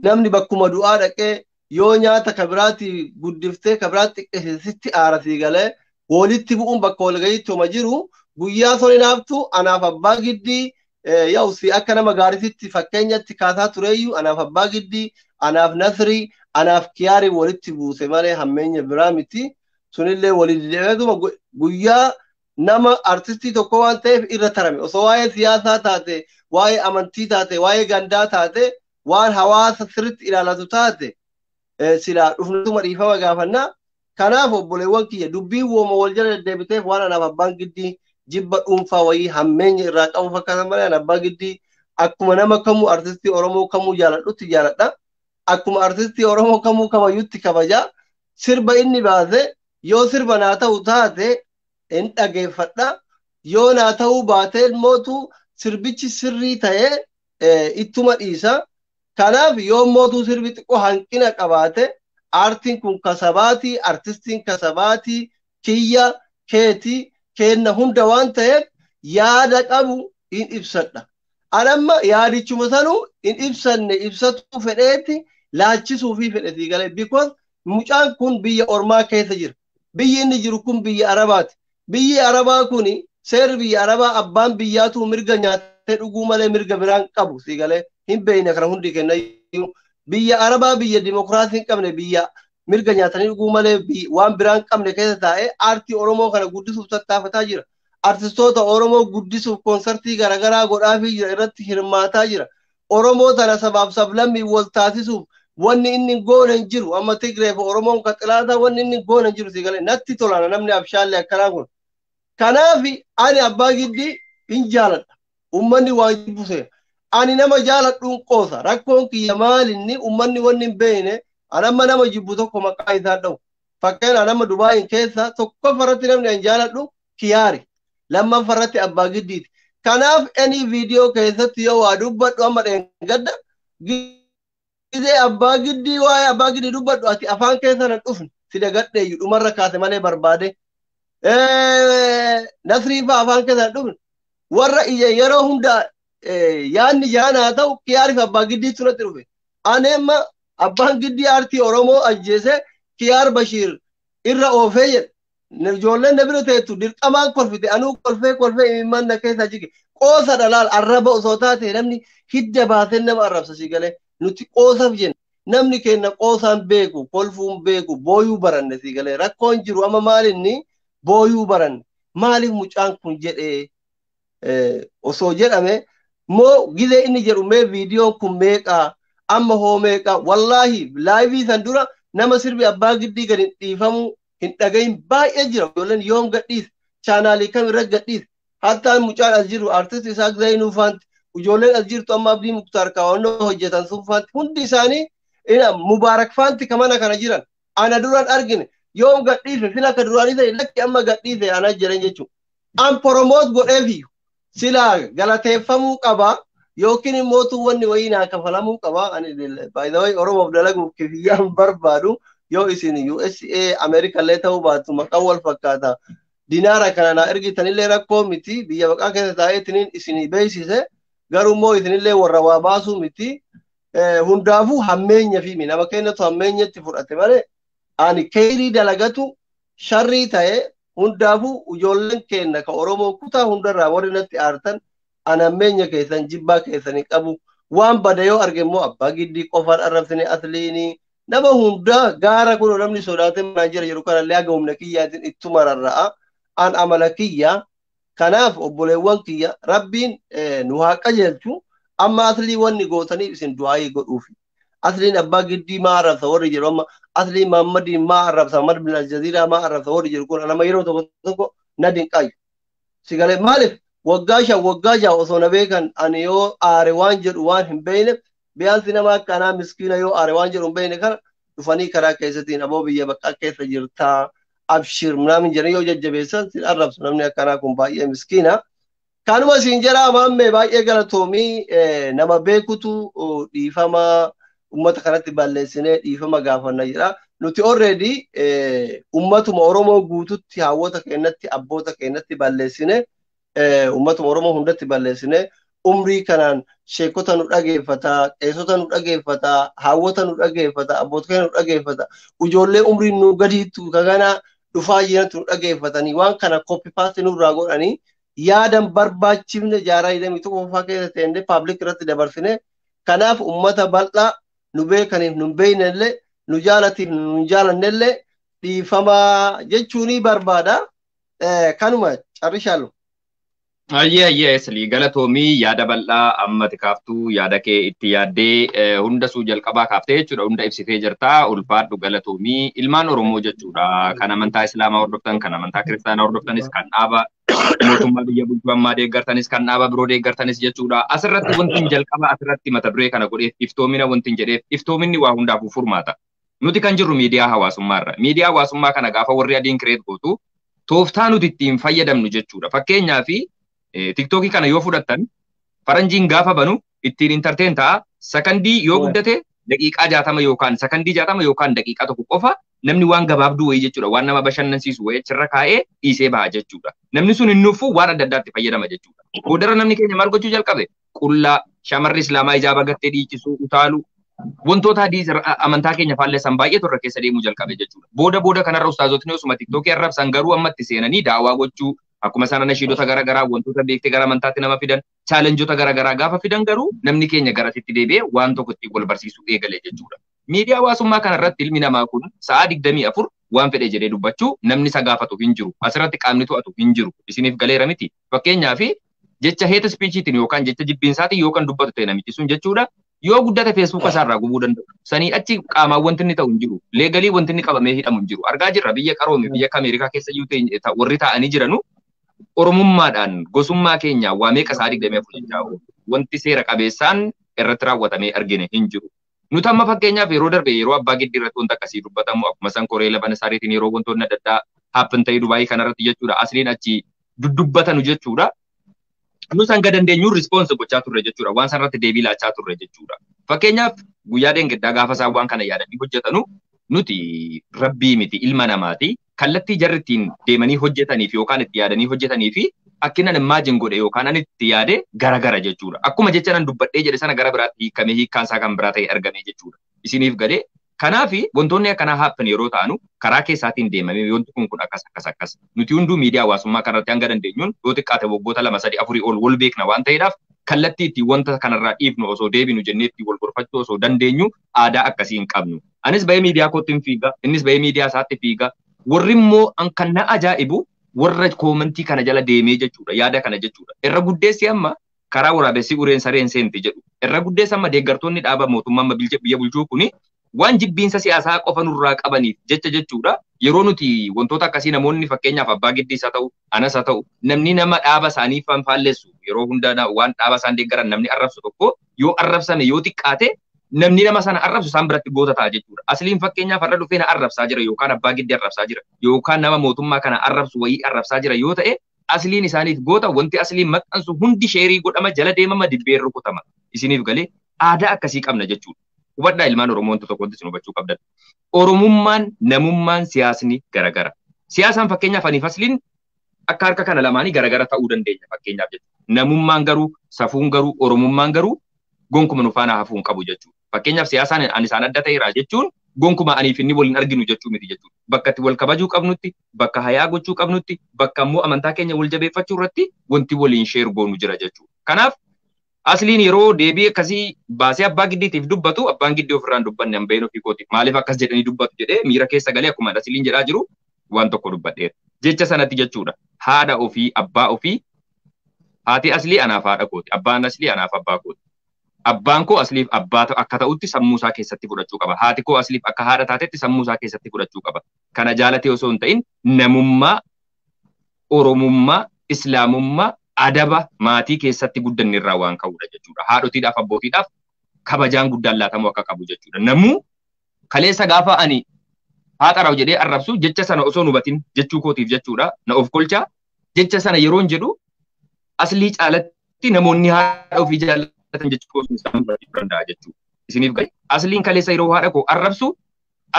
Speaker 2: namni bakkuma du'aa dhaqee yoo nyaata kabiraatti guddiftee kabiraatti xiqqeessitti aara sii galee walitti bu'uun bakka walga'iitti homa jiru. Guyyaa suni naaftu anaaf abbaa giddii yaa'u si akka nama gaariitti fakkeenyatti kaasaa tureyyuu, anaaf abbaa giddii, anaaf Nasrii, anaaf Kiyaarii walitti buuse malee hammeenya biraa miti. Sunillee walitti deebi'eetuma guyyaa nama artistii tokko waan ta'eef irra tarame. Osoo waa'ee siyaasaa taate, waa'ee amantii taate, waa'ee gandaa taate, waan hawaasa sirriitti ilaalatu taate, silaa dhufnutuma dhiifama gaafannaa. Kanaaf obboleewwan kiyya, dubbiin wooma wal jala deddeebiteef waan anaaf abbaan giddii jibba dhuunfaa wayii hammeenya irraa qabu fakkaatan malee, ani abbaa giddii akkuma nama kamuu, artistii Oromoo kamuu jaaladhutti jaaladha. Akkuma artistii Oromoo kamuu kabajutti kabaja. Sirba inni baase yoo sirba naa ta'u taate hin dhageeffadha. Yoo naa ta'uu baate mootu sirbichi sirrii ta'ee ittuma dhiisa. Kanaaf yoo mootuu sirbi xiqqoo hanqina qabaate, aartiin kun kasabaatii, artistiin kasabaatii, kiyya keetii keenna hunda waan ta'eef yaada qabu hin ibsadha. Anamma yaadichuma sanuu hin ibsanne, ibsatuu fedheeti laachisuufii fedhetii galee, because mucaan kun biyya ormaa keessa jira. Biyyi inni jiru kun biyya Arabaati. Biyyi Arabaa kun, seerri biyya Arabaa, abbaan biyyaatu mirga nyaatee dhuguu malee mirga biraan qabu sii galee hin beekne kana hundi kennayyuu. Biyya Arabaa, biyya dimokiraasii hin qabne, biyya mirga nyaatanii dhuguu malee waan biraan qabne keessa taa'ee aartii Oromoo kana guddisuuf tattaafataa jira. Artistoota Oromoo guddisuuf koonsartii garaagaraa godhaafii jira, irratti hirmaataa jira. Oromoo tana sabaaf sablammii wal taasisuuf wanni inni goone hin jiru. Amma Tigree fi Oromoon kan xilaataa wanni inni goone hin jiru si galee natti tolana namni abshaallee akkanaa kun. Kanaaf ani abbaa giddii hin jaaladha. Uummanni waan jibbuse. Ani nama jaaladhuun qoosa. Rakkoon kiyya maalinni uummanni wanni hin beekne, ani amma nama jibbu tokko maqaa isaa dha'u. Fakkeenya nama Dubaayin keessa tokkoffarratti namni an jaaladhu Kiyaari. Lammaffarratti abbaa giddiiti. Kanaaf any viidiyoo keessatti yoo waa dubbadhu, amma dheengadda gizee abbaa giddii, waa'ee abbaa giddii dubbadhu, ati afaan keessa na dhufne si dagadheeyyu dhumarra kaase malee barbaade. Nasrii fa'aa afaan keessa na dhufne, warra ija yeroo hunda yaadni jaanaa ta'u Kiyaariif abbaa giddiitu natti dhufe. Ani amma abbaan giddii aartii Oromoo ajjeese, Kiyaar Bashiir irra oofee jedhe. Ijoolleen na bira teettu dirqamaan kolfite, anuu kolfee kolfee imimmaan na keessa jige. Qoosa dhalaal arraba osoo taate namni hidda baasee nama arrabsa si galee, nuti qoosaaf jenna. Namni keenya qoosaan beeku, kolfuun beeku, booyuu baranne si galee. Rakkoon jiru amma maalinni booyuu baranne. Maaliif mucaan kun jedhee osoo jedhame moo gizee inni jedhu mee viidiyoon kun meeqaa, amma hoo meeqaa? Wallaahi live san dura nama sirbi abbaa giddii gadi dhiifamu hin dhagahin baay'ee jira. Ijoolleen yoom gadhiise, chaanaalii kam irra gadhiise? Hattaan mucaan as jiru artist Isaaq Zainuu faanti, ijoolleen as jirtu amma Abdii Muktaar kaawwannoo hojjetan sun faanti, hundi isaanii Mubaarak faanti kamana kana jiran ana duran argine yoom gadhiise, sila akka duraanii ta'e lakki amma gadhiise ana jedhan jechuudha. An promote godheefi silaa galateeffamuu qaba yookiin immoo wanni wayii naa kafalamuu qaba. Ani by the way Oromoof dalaguuf kifiyyaan barbaadu, yoo isin USA Ameerika illee ta'uu baattu maqaan wal fakkaata. Dinaara kana naa ergitanillee rakkoo miti, biyya baqaa keessa taa'eetiniin isinii beeksise, garuu immoo isinillee warra waa baasuu miti. Hundaafuu hammeenya fi nama kennatu hammeenyatti fudhate malee ani keerii dalagatu sharrii ta'e. Hundaafuu ijoolleen keenya ka Oromoo kutaa hundarraa warri natti aartan, ani hammeenya keessan jibbaa keessan hin qabu. Waan bada yoo arge immoo abbaa giddii qofaan arrabsine, asliinii nama hundaa gaara kun namni sodaatee manaan jira jedhu kanallee haga humna kiyyaatiin ittuma rarra'a. An amala kiyya. Kanaaf obboleewwan kiyya, Rabbiin nu haa qajeelchu. Amma aslii wanni gootaniif isin du'aayii godhuufi. Asliin abbaa giddii maa arrabsa warri jedhu, amma aslii Mahammadiin maa arrabsa, Muhammad bin Aljaziiraa maa arrabsa warri jedhu kun nama yeroo tokko tokko na dinqaayu. Sigalee maaliif waggaa 5 waggaa 6 osoo na beekan ani yoo aare waan jedhu waan hin beekne, biyaansi nama akkanaa miskiina yoo aare waan jedhu hin beekne kana Dhufanii karaa keessattiin aboo biyya bakka keessa jirtaa abshir minaamin jedhanii yoo jajjabeessan sin arrabsu namni akkanaa kun baay'ee miskiina. Kanuma siin jedhaa maammee baay'ee galatoomii nama beekutu dhiifama ummata kanatti balleessinee dhiifama gaafanna jedha. Nuti already ummatuma Oromoo guututti hawwata keenyatti abboota keenyatti balleessine ummatuma Oromoo hundatti balleessine umrii kanaan sheekota nu dhageeffata, qeessota nu dhageeffata, hawwata nu dhageeffata, abboota keenya nu dhageeffata, ijoollee umriin nu gadiittu kagana dhufaa jirantu nu dhageeffatanii waan kana copy paste nurraa godhanii yaadan barbaachifne jaaraa 21ffaa keessa teennee public irratti dabarsine. Kanaaf ummata bal'aa nu beekaniif nu beeknellee nu jaalatiif nu jaalannellee dhiifamaa jechuunii barbaada. Kanuma carrishaalu.
Speaker 1: Ayyee ayyee Aslii galatoomii yaada bal'aa amma kaaftuu yaada kee itti yaaddee hundasuu jalqabaa kaaftee jechuudha hunda ibsitee jirta ulfaadhu galatoomii ilmaan Oromoo jechuudha kan amantaa Islaamaa hordoftan kan amantaa Kiristaanaa hordoftanis kan dhaaba mootummaa biyya bulchuu ammaa deeggartanis kan dhaaba biroo deeggartanis jechuudha asirratti wanti jalqaba asirratti mata duree kana godheef iftoomina wanti jedheef iftoominni waa hundaafuu furmaata. Nuti kan jirru miidiyaa hawaasummaarra miidiyaa hawaasummaa kana gaafa warri adiin create gootu tooftaa nuti ittiin fayyadamnu jechuudha fakkeenyaaf TikTokii kana yoo fudhattan faranjiin gaafa banu ittiin entertain ta'a sakandii yoo guddate daqiiqaa 60 yookaan sakandii 60 yookaan daqiiqaa tokko qofa namni waan gabaabduu wayii jechuudha waan nama bashannansiisu wayii achirra kaa'ee dhiisee baha jechuudha namni sun hin nuufu waan adda addaatti fayyadama jechuudha boodarra namni keenya maal gochuu jalqabe qullaa shamarri islaamaa ijaaba gattee dhiichisuu utaalu wantoota hadii amantaa keenya faalleessan baay'eetu irra keessa deemuu jalqabe jechuudha booda booda kanarra ustaazotni osuma TikTokii arrabsan garuu ammatti seenanii daawaa gochuu akkuma sana nashiidota garaagaraa wantoota beektee gara amantaatti nama fidan chaalenjota garaagaraa gaafa fidan garuu namni keenya garasitti deebi'ee waan tokko ittiin wal barsiisuu eegale jechuudha. Miidiyaa hawaasummaa kanarratti ilmi namaa kun sa'a 24 waan fedhe jedhee dubbachuu namni isa gaafatu hin jiru. Asirratti qaamni to'atu hin jiru. Isiniif galeera miti. Fakkeenyaaf jecha hate speechiitiin yookaan jecha jibbiinsaatiin yookaan dubbatu ta'e namichi sun jechuudha. Yoo guddate feesbuuka isaarraa gubuu danda'u. Sanii achi qaamaan wanti inni ta'u hin jiru. Leegalii wanti inni qabamee hidhamu hin jiru. Argaa jirra biyya qaroome biyya Ameerikaa keessa iyyuu warri taa'anii jiranu Oromummaadhaan gosummaa keenya waa meeqa sa'a 24 jechaa wanti seera qabeessaan irratti raawwatamee argine hin jiru. Nuti amma fakkeenyaaf yeroo darbe yeroo abbaa giddii irratti wanta akkasii dubbatamu akkuma san koree laban isaaniitiin yeroo wantoonni adda addaa happen ta'ee Dubaayii kanarratti jechuudha asliin achi duddubbatanu jechuudha. Nus hanga dandeenyuun response gochaa turre jechuudha waan sanarratti deebii laachaa turre jechuudha. Fakkeenyaaf guyyaa dheengaddaa gaafa isaan waan kana yaadanii hojjetanu nuti rabbii miti ilma namaati kallattii jarri ittiin deemanii hojjetaniif yookaan itti yaadanii hojjetanii fi akkinan imagine godhe yookaan ani itti yaade garagara jechuudha. Akkuma jecha nan dubbadhee jedhe sana gara biraatti hiikamee hiikkaan isaa kan biraa ta'e argame jechuudha. Isiniif galee kanaaf wantoonni akkanaa happen yeroo ta'anu karaa keessaatiin deemamee wanti kun akkas akkas akkas nuti hunduu miidiyaa hawaasummaa kanarratti hanga dandeenyuun yoo xiqqaate waggoota 2 3 4 ol wal beekna waan ta'eedhaaf kallattii itti wanta kanarraa dhiifnu osoo deebinu jennee itti wal gorfachuu osoo dandeenyu aadaa akkasii hin qabnu. Anis bahee miidiyaa kootti hin fiiga, innis bahee miidiyaa isaatti fiiga. Warri immoo kan na ajaa'ibu warra koomentii kana jala deemee jechuudha, yaada kana jechuudha. Irra guddeessi amma karaa waraabessi ureen sareen seenti jedhu. Irra guddeessi amma deeggartoonni dhaaba mootummaa amma biyya bulchuu kuni waan jibbiinsa siyaasaa qofa nurraa qabaniif jecha jechuudha. Yeroo nuti wantoota akkasii namoonni fakkeenyaaf abbaa giddiis haa ta'u, anas haa ta'u, namni nama dhaaba isaanii faalleessu yeroo hunda waan dhaaba isaan deeggaran namni arrabsu tokko yoo arrabsame yoo xiqqaate namni nama sana arrabsu isaan biratti goota ta'a jechuudha. Asliin fakkeenyaaf har'a dhufee na arrabsaa jira yookaan abbaa giddii arrabsaa jira yookaan nama mootummaa kana arrabsu wayii arrabsaa jira yoo ta'e asliin isaaniif goota wanti asliin maxxansu hundi sheerii godhama jala deemama dibbeen rukutama. Isiniif galee aadaa akkasii qabna jechuudha. Hubadhaa ilmaan Oromoo wanta tokko wanti isin hubachuu qabdan. Oromummaan namummaan siyaasni garagara. Siyaasaan fakkeenyaaf aniif asliin akka harka kana lamaanii garagara ta'uu dandeenya fakkeenyaaf jechuudha. Namummaan garuu safuun garuu Oromummaan garuu gonkuma nu faana hafuu hin qabu jechuudha. Fakkeenyaaf siyaasaan ani isaan adda ta'eera jechuun gonkuma aniif inni waliin arginu jechuu miti jechuudha. Bakka itti wal kabajuu qabnutti, bakka hayaa gochuu qabnutti, bakka immoo amantaa keenya wal jabeeffachuu irratti wanti waliin sheer goonu jira jechuudha. Kanaaf asliin yeroo deebii akkasii baasee abbaa giddiitiif dubbatu abbaan giddii ofirraan dubbanne hambeen ofii kootiif maaliif akkas jedhanii dubbatu jedhee miira keessa galee akkuma asliin jedhaa jiru waan tokko dubbadheera. Jecha sanatti jechuudha. Haadha ofii abbaa ofii haati aslii anaaf haadha kooti abbaan aslii anaaf abbaa kooti. Abbaan koo asliif abbaa akka ta'utti sammuu isaa keessatti fudhachuu qaba. Haati koo asliif akka haadha taatetti sammuu isaa keessatti fudhachuu qaba. Kana jaalatee osoo hin ta'in namummaa, Oromummaa, Islaamummaa, adaba maatii keessatti guddanne irraa waan ka'uudha jechuudha. Haadhotiidhaaf abbootiidhaaf kabajaan guddaan laatamuu akka qabu jechuudha. Namuu Kaleessa gaafa ani haa xaraa'u jedhee arrabsu jecha sana osoo hin hubatin jechuu kootiif jechuudha. Na of kolchaa jecha sana yeroon jedhu aslii caalatti namoonni haadha ofii jaallatan jechuu koo isaan barachuu danda'a jechuudha. Isiniif gahe asliin kaleessa yeroo haadha koo arrabsu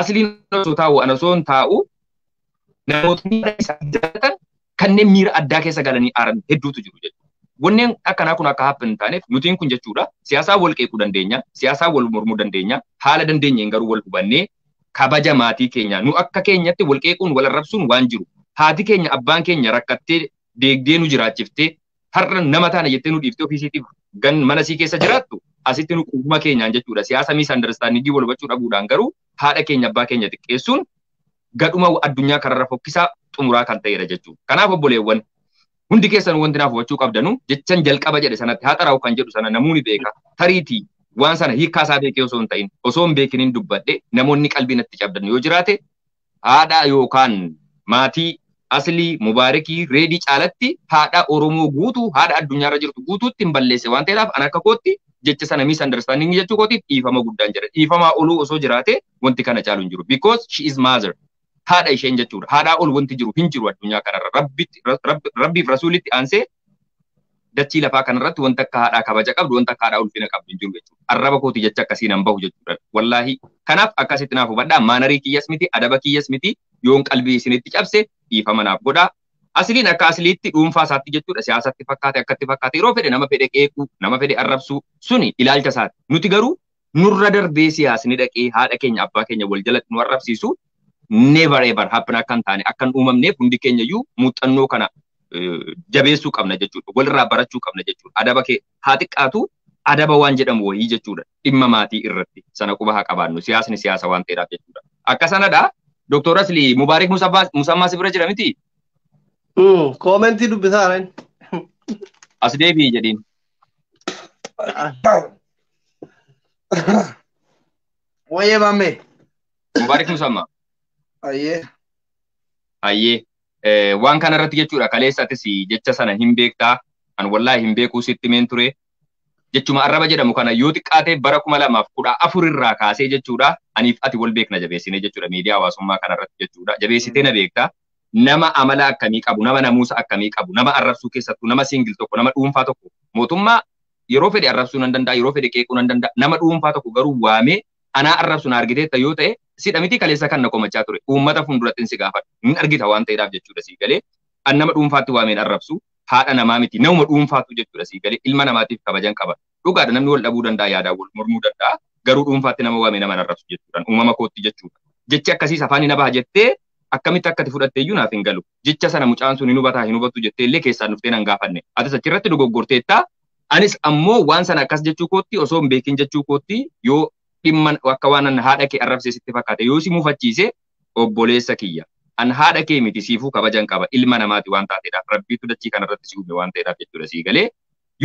Speaker 1: asliin osoo taa'u ana osoo hin taa'u namootni haadha isaanii jaallatan kanneen miira addaa keessa galanii aaran hedduutu jiru jechuudha. Wanneen akkanaa kun akka happen hin taaneef nutiin kun jechuudha siyaasaa wal qeequu dandeenya, siyaasaa wal mormuu dandeenya, haala dandeenyeen garuu wal hubannee kabaja maatii keenya nu akka keenyatti wal qeequun wal arrabsuun waan jiru. Haati keenya abbaan keenya rakkattee deegdee nu jiraachiftee har'a nama taana jettee nu dhiiftee ofiisiitiif gan mana sii keessa jiraattu asitti nu quufuma keenyaan jechuudha. Siyaasa misunderstandingii wal hubachuu dhabuudhaan garuu haadha keenya abbaa keenya xiqqeessuun gadhuma addunyaa kararra fokkisaa xumuraa kan ta'edha jechuudha. Kanaaf obboleewwan hundi keessan wanti naaf hubachuu qabdanu jechan jalqaba jedhe sanatti haa xaraa'u kan jedhu sana namoonni beeka. Tariitii waan sana hiikkaa isaa beekee osoo hin ta'in osoo hin beekiniin dubbadhe namoonni qalbii natti cabdan yoo jiraate haadha yookaan maatii aslii mubaarakii reedii caalatti haadha Oromoo guutuu haadha addunyaarra jirtu guutuutti hin balleesse waan ta'eedhaaf an akka kootti jecha sana misunderstanding jechuu kootiif dhiifama guddaan jedha. Dhiifamaa oluu osoo jiraate wanti kana caalu hin jiru. Because she is mother. Haadha isheen jechuudha. Haadhaa ol wanti jiru hin jiru addunyaa kanarra. Rabbiif rasuulitti aansee dachii lafaa kanarratti wanta akka haadhaa kabaja qabdu wanta akka haadhaa ulfina qabdu hin jiru jechuudha. Arraba kooti jecha akkasii nan bahu jechuudha. Wallaahi kanaaf akkasitti naaf hubadhaa. Maanarii kiyyas miti adaba kiyyas miti yoon qalbii isinitti cabse dhiifama naaf godhaa. Asliin akka asliitti dhuunfaa isaatti jechuudha. Siyaasatti fakkaate akkatti fakkaate yeroo fedhe nama fedhe qeequu nama fedhe arrabsuu suni ilaalcha isaati. Nuti garuu nurra darbee siyaasni dhaqee haadha keenya abbaa keenya wal jalatti nu arrabsiisu never ever happen akka hin taane akka hin uumamneef hundi keenya iyyuu muuxannoo kana jabeessuu qabna jechuudha. Walirraa barachuu qabna jechuudha. Adaba kee haa xiqqaatu adaba waan jedhamu wayii jechuudha. Dhimma maatii irratti sana quba haa qabaannu. Siyaasni siyaasa waan ta'eedhaaf jechuudha. Akka sanadha. Doktor Asli Mubaarik Musammaa si bira jira miti?
Speaker 2: Koomentii dubbisaa jiran.
Speaker 1: As deebi'i jedhiin.
Speaker 3: Wayyee maammee.
Speaker 1: Mubaarik Musammaa.
Speaker 3: Ayyee.
Speaker 1: Ayyee. Waan kana irratti jechuudha kaleessa atis jecha sana hin beektaa an wallaahi hin beekuu sitti meen ture jechuma arraba jedhamu kana yoo xiqqaate bara 2014 irraa kaasee jechuudha aniif ati wal beekna jabeessine jechuudha miidiyaa hawaasummaa kana irratti jechuudha jabeessitee na beektaa nama amala akkamii qabu nama namuusa akkamii qabu nama arrabsuu keessattuu nama siingil tokko nama dhuunfaa tokko mootummaa yeroo fedhe arrabsuu nan danda'a yeroo fedhe qeequu nan danda'a nama dhuunfaa tokko garuu waamee anaa arrabsu na argiteetta yoo ta'e sidha miti kaleessa kan na komachaa ture uummata fuulduratti si gaafadha hin argita waan ta'eedhaaf jechuudha sii galee an nama dhuunfaatti waameen arrabsu haadha namaa miti nama dhuunfaatu jechuudha sii galee ilma namaatiif kabajan qaba dhugaadha namni wal dhabuu danda'a yaadaan wal mormuu danda'a garuu dhuunfaatti nama waamee nama arrabsu jechuudha uumama kootti jechuudha jechi akkasiis afaan hin baha jettee akkamitti akkati fudhatte iyyuu naaf hin galu jecha sana mucaan sun hin hubataa hin hubatu jettee illee keessaan dhuftee nan gaafanne atis achirratti dogoggorteetta anis ammoo waan sana akkas jechuu kootti osoo hin beekin jechuu kootti yoo dhimma akka waan an haadha kee arrabsee sitti fakkaate yoo si mufachiise obboleessa kiyya an haadha kee miti siifuu kabajan qaba ilma namaati waan taateedhaaf rabbiitu dachii kanarratti si uume waan ta'eedhaaf jechuudha sii galee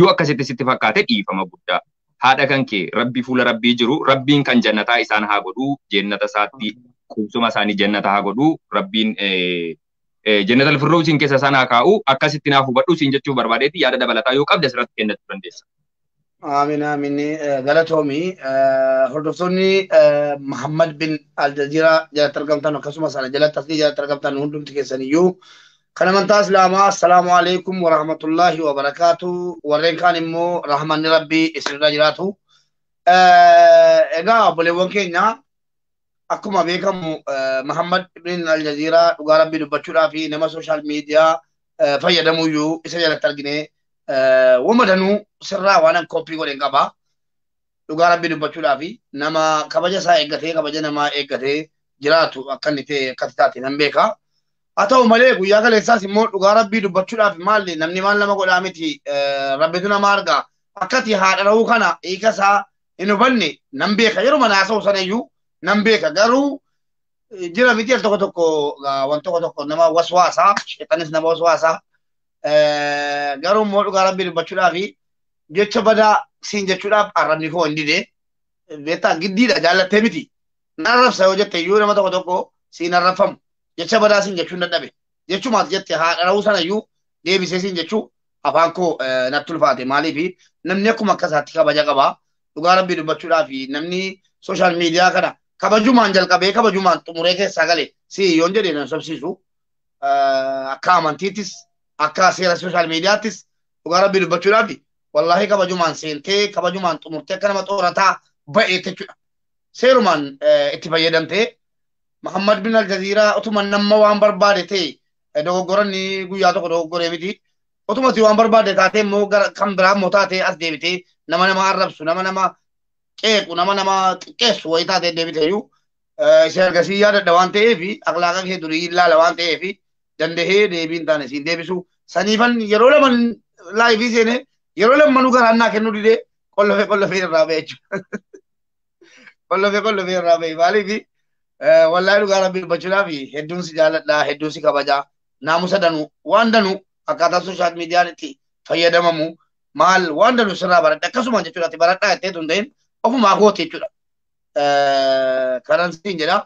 Speaker 1: yoo akkasitti sitti fakkaate dhiifama guddaa haadha kan kee rabbi fuula rabbii jiru rabbiin kan jannataa isaan haa godhuu jannata isaatti qubsuma isaanii jannata haa godhuu rabbiin jannata alfirdoosiin keessa isaan haa kaa'u akkasitti naaf hubadhu siin jechuu barbaadeeti yaada dabalataa yoo qabde asirratti kennachuu dandeessa.
Speaker 3: Amiin amiin galatoomi hordoftoonni Muhammad bin Aljazeera jalatti argamtan akkasumas ana jalatti asii jalatti argamtan hundumti keessaniyyuu kan amantaa Islaamaa assalaamu alaikum wa rahmatullahi wa barakaatu warreen kaan immoo rahmanni rabbii isinirra jiraatu. Egaa obboleewwan keenya akkuma beekamu Muhammad bin Aljazeera dhugaa rabbii dubbachuudhaa fi nama sooshaal miidiyaa fayyadamuyyuu isa jalatti argine wamadanuu sirraa waan an koppii godhen qaba. Dhugaa rabbii dubbachuudhaa fi nama kabaja isaa eeggatee kabaja namaa eeggatee jiraatu akka inni ta'e akkatti taate nan beeka. Haa ta'u malee guyyaa kaleessaas immoo dhugaa rabbii dubbachuudhaaf maalli namni maal nama godhaa miti rabbitu nama arga. Akkati haadha rahuu kana hiika isaa hin hubanne nan beeka yeroo mana haasa'u sana iyyuu nan beeka garuu jira miti al tokko tokko waan tokko tokko nama waswaasaa sheexanis nama waswaasaa. Garuu immoo dhugaa rabbii dubbachuudhaaf jecha badaa siin jechuudhaaf arrabni koo hin dide beektaa giddiidha jaallattee miti nan arrabsa yoo jette iyyuu nama tokko tokko siin arrabfamu jecha badaa siin jechuun dadhabe jechumaas jette haadha rahuu sana iyyuu deebisee siin jechuu afaan koo natti ulfaate maaliif namni akkuma akka isaatti kabaja qaba dhugaa rabbii dubbachuudhaaf namni sooshaal miidiyaa kana Kabajumaan jalqabee kabajumaan xumuree keessaa gale si yoon jedhee nan sobsiisu. Akka amantiittis akka seera sooshaal miidiyaattis dhugaa rabbii dubbachuudhaaf wallaahi kabajumaan seentee kabajumaan xumurtee akka nama xoorataa ba'ee jechuudha. Seerumaan itti fayyadamtee Muhammad bin Aljaziiraa utuma nama waan barbaade ta'e dogoggoranni guyyaa tokko dogoggoree miti. Utuma si waan barbaade taatee immoo kan biraa immoo taatee as deebitee nama nama arrabsu nama nama qeequ nama nama xiqqeessu wayii taatee deebitee iyyuu ishee ergasii yaadadha waan ta'eef akhlaaqa kee durii ilaala waan ta'eef dandahee deebii hin taane siin deebisu. Saniifan yeroo lama laayivii seene yeroo lammanuu garaan naa kennuu didee qollofee qollofee irraa ba'e jechuudha. Qollofee qollofee irraa ba'e maaliif wallaahi dhugaa rabbii dubbachuudhaaf hedduun si jaaladha hedduun si kabajaa naamusa danuu waan danuu akkaataa sooshaal miidiyaan itti fayyadamamu maal waan danuu sirraa baradha akkasuma jechuudha ati baradhaa jettee tun ta'in ofumaa goote jechuudha. Kanan siin jedha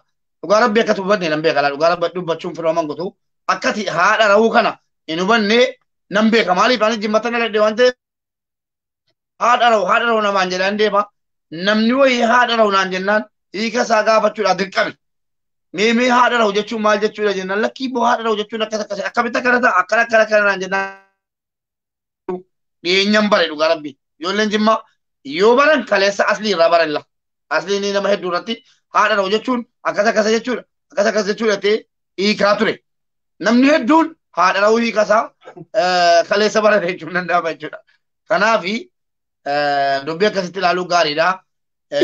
Speaker 3: dhugaa rabbii akka hubanne nan beeka dhugaa rabbii dubbachuun firooman gutu akkati haadha rahuu kana hin hubanne nan beeka maaliif ani jimmata dhaladhe waan ta'eef haadha rahuu namaan jedhaan deema namni wayii haadha rahuu naan jennaan hiika isaa gaafachuudha dirqame. Mee haadha rahuu jechuun maal jechuudha jennaan lakkii boo haadha rahuu jechuun akkas akkas akkamitti akkana ta'a akkana akkana akkana naan jennaan dhiyeenyan bare dhugaa rabbii ijoolleen jimmaa yoo baran kaleessa aslii irraa baran la asliin nama hedduu irratti haadha rahuu jechuun akkas akkas jechuudha akkas akkas jechuudha ta'ee hiikaa ture namni hedduun haadha rahuu hiika isaa kaleessa barate jechuun danda'ama jechuudha kanaafi dubbii akkasitti ilaaluu gaariidha.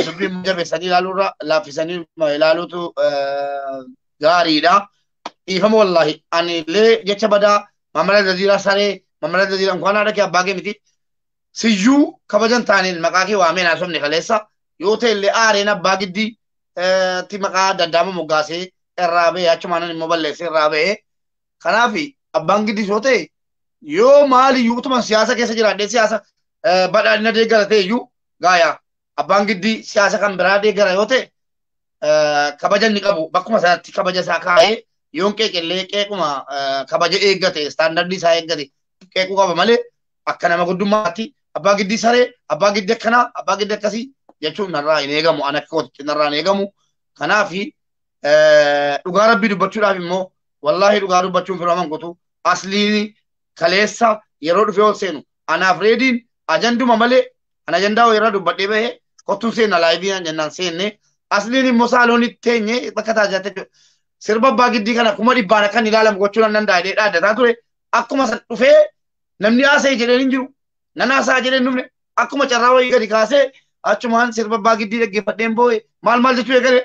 Speaker 3: Dubbii jabeessanii ilaaluurra laaffisanii ilaaluutu gaariidha. Dhiifama wallaahi ani illee jecha badaa Maamala Jaziiraa saree Maamala Jaziiraa inkwaan haadha kee abbaa kee miti. Siyyuu kabajan taaneen maqaa kee waamee naasofne kaleessa yoo ta'e illee aareen abbaa giddii ti maqaa adda addaa moggaasee irraa ba'ee achumaanan immoo balleessee irraa ba'ee. Kanaaf abbaan giddii yoo ta'e yoo maaliyyuu utuma siyaasa keessa jiraadhee siyaasa badhaadhina deeggara ta'e iyyuu gaayaa. Abbaan giddii siyaasa kan biraa deeggara yoo ta'e kabaja inni qabu bakkuma sanatti kabaja isaa kaa'ee yoon qeeqellee qeequma kabaja eeggate istaandardii isaa eeggate qeequu qaba malee akka nama guddummaatti abbaa giddii saree abbaa giddii akkanaa abbaa giddii akkasii jechuun narraa hin eegamu an akka kootitti narraa hin eegamu. Kanaaf dhugaa rabbii dubbachuudhaaf immoo wallaahi dhugaa dubbachuun firooman kutu asliin kaleessa yeroo dhufee ol seenu anaaf reediin ajanduma malee an ajandaa irra dubbadhee bahee kottuun seenna laayivii jennaan seenne asliin immoo saaloonitti teenye bakka taasisatte jechuudha. Sirba abbaa giddii kana 100,000 akka inni ilaalamu gochuu nan danda'a jedhee dhaaddataa ture. Akkuma san dhufee namni haasa'e jedheen hin jiru. Nan haasa'a jedheen hin dhufne. Akkuma carraa wayii gadi kaasee achumaan sirba abbaa giddii dhaggeeffadheen boo'e maal maal jechuu eegale.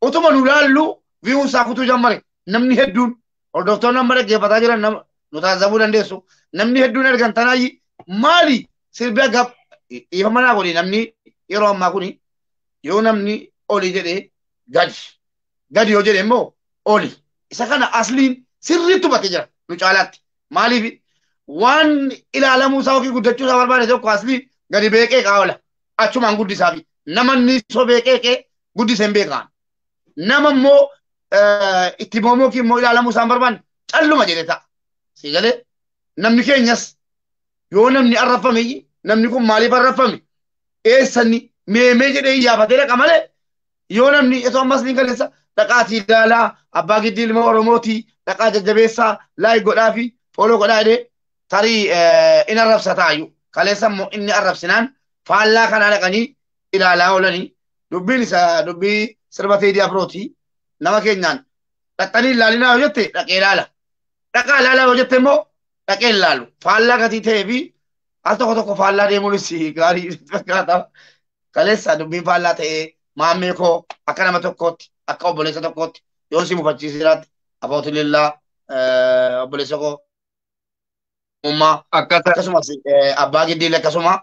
Speaker 3: Utuma nu laallu viyuun isaa kutuu jammare namni hedduun hordoftoonni amma dhaggeeffataa jiran nama nu taasisuu dandeessu. Namni hedduun ergan tanaayi maali sirbi agab dhiifama naa godhi namni yeroo ammaa kuni yoo namni oli jedhee gadi gadi yoo jedhe immoo oli isa kana asliin sirriitti hubatee jira nu caalaatti maaliif waan ilaalamuu isaa yookiin guddachuu isaa barbaade tokko asliin gadi beeqee qaawala achumaan guddisaafi nama inni sobee qeeqee guddisee hin beekaan nama immoo itti moomuu yookiin immoo ilaalamuu isaa hin barbaanne calluma jedhe ta'a si galee namni keenyas yoo namni arrafame namni kun maaliif arrafame eessanni meemee jedhee iyyaafatee dhaqa malee yoo namni osoo ammas ni kaleessa dhaqaatii ilaalaa abbaa giddii ilma Oromootii dhaqaa jajjabeessaa laayik godhaa fi fooloo godhaa jedhee tarii in arrabsa taayyuu kaleessa immoo inni arrabsinaan faallaa kanaa dhaqanii ilaalaa oolanii dubbiin isaa dubbii sirba Teedii Afrootii nama keenyaan dhaqxanii ilaalinaa yoo jette dhaqee ilaala dhaqaa ilaalaa yoo jette immoo dhaqee ilaalu faallaa gatii ta'ee fi al tokko tokko faallaa deemuunis gaarii fakkaata. Kaleessa dubbiin faallaa ta'ee maammee koo akka nama tokkootti akka obboleessa tokkootti yoon si mufachiise jiraatti abbootilillaa obboleessa koo ummaa akkasumas abbaa giddiilee akkasuma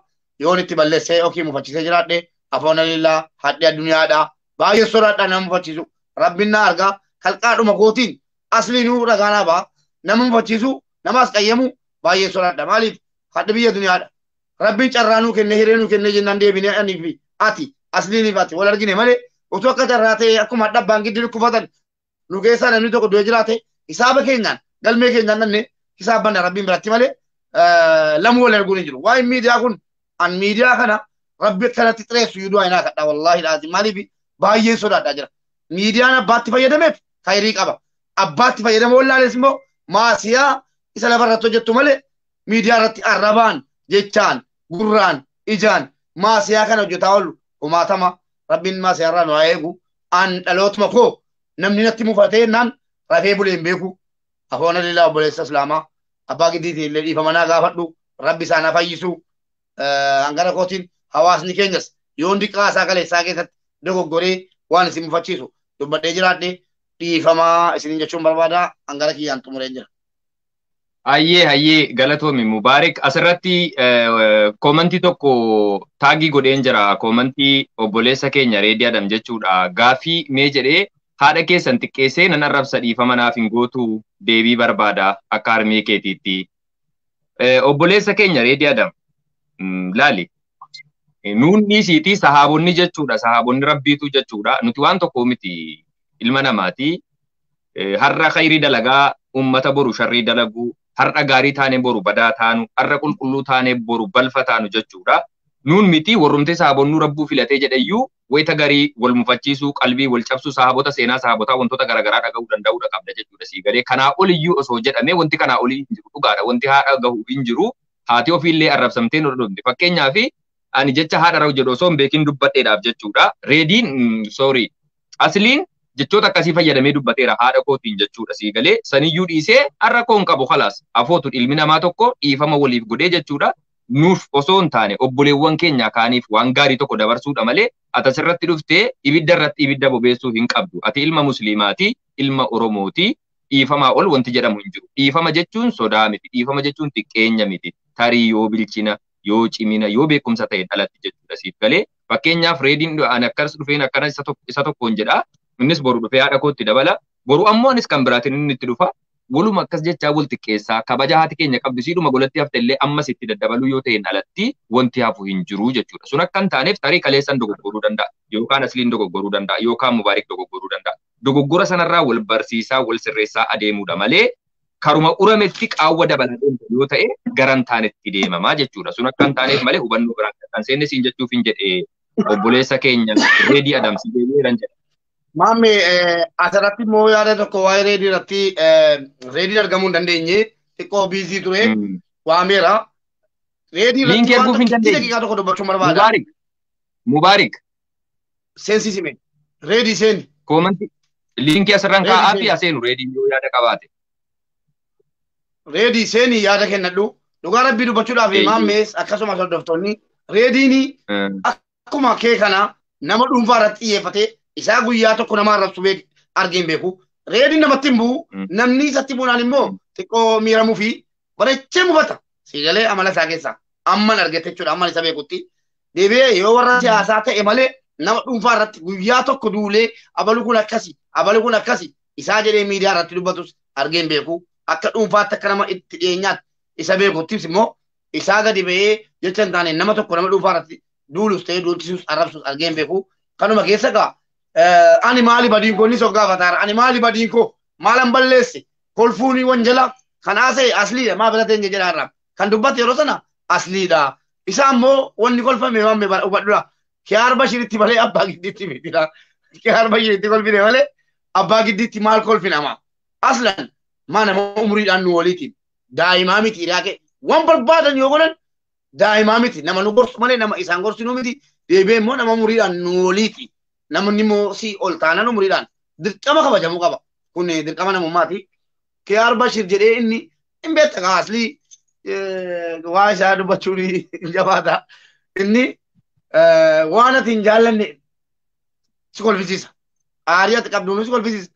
Speaker 3: yoon itti balleessee yookiin mufachiisee jiraadhe afoonalillaa hadhi addunyaadha baay'ee sodaadha nama mufachiisu rabbiin na argaa kalqaadhuma kootiin asliinuu ragaa naa ba'a nama mufachiisu nama as qayyamu baay'ee sodaadha maaliif hadhi biyya duniyaadha. Rabbiin carraa nuu kennee hiree nuu kennee jennaan deebinee anii fi ati asliiniif ati wal argine malee utuu akka carraa ta'ee akkuma hadha abbaan giddii dhukkubatan nu keessaa namni tokko du'ee jiraate hisaaba keenyaan galmee keenyaan dhanne hisaabbanna rabbiin biratti malee lamuu wal arguun hin jiru. Waa'een miidiyaa kun an miidiyaa kana rabbi akkanatti xireessu iyyuu du'aa hin haakadha wallaahi laazim maaliif baay'een sodaadhaa jira. Miidiyaan abbaatti fayyadameef khayrii qaba. Abbaatti fayyadama wallaales immoo maasiyaa isa lafarratti hojjettu malee miidiyaa irratti arrabaan jechaan gurraan ijaan maasiyaa kana hojjetaa oolu kumaatama. Rabbiin maasiyaa irraa nu haa eegu. An dhalootuma koo namni natti mufatee naan rafee bulee hin beeku. Afoona lillaa obboleessa Islaamaa abbaa giddiitiin illee dhiifama naa gaafadhu. Rabbi isaan haa fayyisu. Hangara kootiin hawaasni keenyas yoon diqqaa isaa kaleessaa keessatti dogoggoree waan isin mufachiisu dubbadhee jiraadhe dhiifamaa isiniin jechuun barbaada. Hangara kiyyaan xumureen jira.
Speaker 1: Hayyee hayyee galatoomi Mubaarik asirratti koomantii tokko taagii godheen jira. Koomantii obboleessa keenya Reedii Adam jechuudha. Gaafii mee jedhee haadha keessan xiqqeessee nan arrabsa dhiifama naaf hin gootu deebii barbaada akka harmee keetiitti. Obboleessa keenya Reedii Adam laali. Nuun dhiisiitii sahaabonni jechuudha. Sahaabonni rabbiitu jechuudha. Nuti waan tokko miti ilma namaati. Har'a khayrii dalagaa ummata boru sharrii dalaguu, har'a gaarii taane boru badaa taanu, har'a qulqulluu taane boru balfa taanu jechuudha. Nuun miti warrumti sahaabonnuu rabbuu filatee jedheyyuu wayita garii wal mufachiisuu, qalbii wal cabsuu, sahaabota seenaa sahaabotaa wantoota garaagaraa dhaga'uu danda'uudha qabda jechuudha sii galee. Kanaa oliyyuu osoo jedhamee wanti kanaa olii hin jiru dhugaadha. Wanti haadha gahu hin jiru. Haati ofiillee arrabsamtee nu dhumti. Fakkeenyaaf ani jecha haadha rawu jedhu osoo hin beekin dubbadheedhaaf jechuudha. Reediin sorry asliin jechoota akkasii fayyadamee dubbateera haadha kootiin jechuudha sii galee. Saniyyuu dhiisee har'a koo hin qabu khalaas. Afootu ilmi namaa tokko dhiifama waliif godhee jechuudha. Nuuf osoo hin taane obboleewwan keenya kaaniif waan gaarii tokko dabarsuudha malee ati asirratti dhuftee ibidda irratti ibidda bobeessuu hin qabdu. Ati ilma musliimaati, ilma Oromooti. Dhiifamaa ol wanti jedhamu hin jiru. Dhiifama jechuun sodaa miti. Dhiifama jechuun xiqqeenya miti. Tarii yoo bilchina, yoo cimina, yoo beekumsa ta'e dhalatti jechuudha siif galee. Fakkeenyaaf Reediin ani akkas dhufeen akkana isa tokkoon jedha. Innis boru dhufee haadha kootti dabala. Boru ammoo anis kan biraatiin inni itti dhufa. Waluma akkas jechaa wal xiqqeessaa kabaja haati keenya qabdu siidhuma golatti hafte illee ammas itti daddabaluu yoo ta'een alatti wanti hafu hin jiru jechuudha. Sun akka hin taaneef tarii kaleessan dogoggoruu danda'a yookaan asliin dogoggoruu danda'a yookaan Mubaarik dogoggoruu danda'a. Dogoggora sanarraa wal barsiisaa wal sirreessaa adeemuudha malee karuma urametti qaawwa dabalaa deemta yoo ta'e gara hin taanetti deemamaa jechuudha. Sun akka hin taaneef malee hubannoo biraan kan seenne siin jechuuf hin jedhee obboleessa keenya Reedii Adamsi deebi'eeran jedha.
Speaker 3: Maamme asirratti immoo yaada tokko waa'ee reedii irratti reediin argamuu hin dandeenye xiqqoo biizii ture waameera. Reedii irratti
Speaker 1: Liinkii
Speaker 3: waan
Speaker 1: erguuf hin
Speaker 3: tokkitti
Speaker 1: dandeenye.
Speaker 3: daqiiqaa tokko dubbachuun barbaada.
Speaker 1: Mubaarik. Mubaarik.
Speaker 3: Seensisime. Reedii seeni.
Speaker 1: Koomantii liinkii asirraan
Speaker 3: Reedii
Speaker 1: kaa'aa fi
Speaker 3: seeni.
Speaker 1: aseenu reediin yoo yaada qabaate.
Speaker 3: Reedii seeni yaada kennadhu. Dhugaa rabbii dubbachuudhaaf maammees akkasumas hordoftoonni reediin akkuma kee kana nama dhuunfaa irratti xiyyeeffatee isaa guyyaa tokko nama arrabsu argee hin beeku. Reediin namatti hin bu'u. Namni isatti bu'uunaan immoo xiqqoo miiramuu fi bareechee mufata. Siigalee amala isaa keessaa amman argate jechuudha amman isa beekutti. Deebi'ee yoo warra siyaasaa ta'e malee nama dhuunfaa irratti guyyaa tokko duulee abalu kun akkasi abalu kun akkasi isaa jedhee miidiyaa irratti dubbatus argee hin beeku. Akka dhuunfaatti akka nama itti dhiyeenyaatti isa beekuttis immoo isaa gadi ba'ee jecha hin taane nama tokko nama dhuunfaa irratti duulus ta'ee duulchisus arrabsus argee hin beeku. Kanuma keessa gaa ani maali badiin koo inni of gaafataara ani maali badiin koo maalan balleesse kolfuuni wanjala kan haasa'e asliidha maa bira teenye jedha irraa kan dubbate yeroo sana asliidha. Isa ammoo wanni kolfame waan hubadhudha. Kiyaar Bashiritti malee abbaa giddiitti mitidha. Kiyaar Bashiritti kolfine malee abbaa giddiitti maal kolfinama? Aslan maa nama umuriidhaan nu waliitiin daa'imaa miti hiriyaa kee waan barbaadan yoo godhan daa'imaa miti nama nu gorsu malee nama isaan gorsinu miti deebi'ee immoo nama umuriidhaan nu waliiti. Namni immoo si ol taanan umuriidhaan dirqama kabajamuu qaba. Kun dirqama namummaati. Kiyaar Bashir jedhee inni hin beekta kaa aslii waa isaa dubbachuun hin jabaata. Inni waan ati hin jaallanne si kolfisiisa. Aarii ati qabduun si kolfisiisa.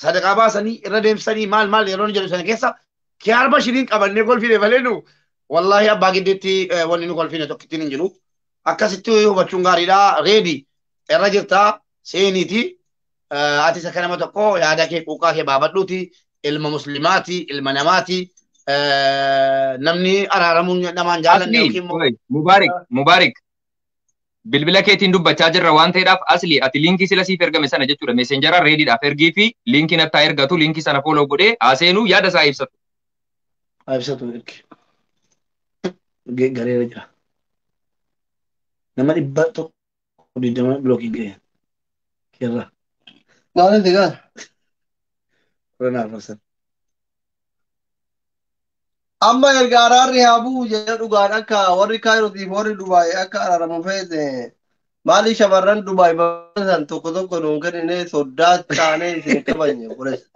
Speaker 3: Sadaqaa baasanii irra deemsisanii maal maal yeroo jedhu sana keessa Kiyaar Bashiriin qabannee kolfine malee nu wallaahi abbaa giddiitti wanni nu kolfine tokkittiin hin jiru. Akkasitti hubachuun gaariidha. Reedii irra jirtaa seeniiti. Ati isa nama tokko yaada kee quuqaa kee baafadhuuti. Ilma muslimaati, ilma namaati. Namni araaramuun namaan jaallanne yookiin immoo
Speaker 1: Mubaarik, Mubaarik. Bilbila keetiin dubbachaa jirra waan ta'eedhaaf asli ati liinkii sila siif ergame sana jechuudha. Meeseenjaraa reediidhaaf ergii fi liinkii nattaa ergatu liinkii sana fooloo godhee haaseenuu yaada isaa ibsatu.
Speaker 3: Ibsatu ergi. Gareera jira. Nama 120 bilookii ga'e. Keerra.
Speaker 2: Maaliif egaa?
Speaker 3: 14.
Speaker 2: Amma erga araarri haa bu'u jedhee dhugaan akka warri Kaayirootiif warri Dubaay akka araaramu feete maali shamarran Dubaay baasan tokko tokko nuun kennine soddaa taanee isin kabajne obboleessa.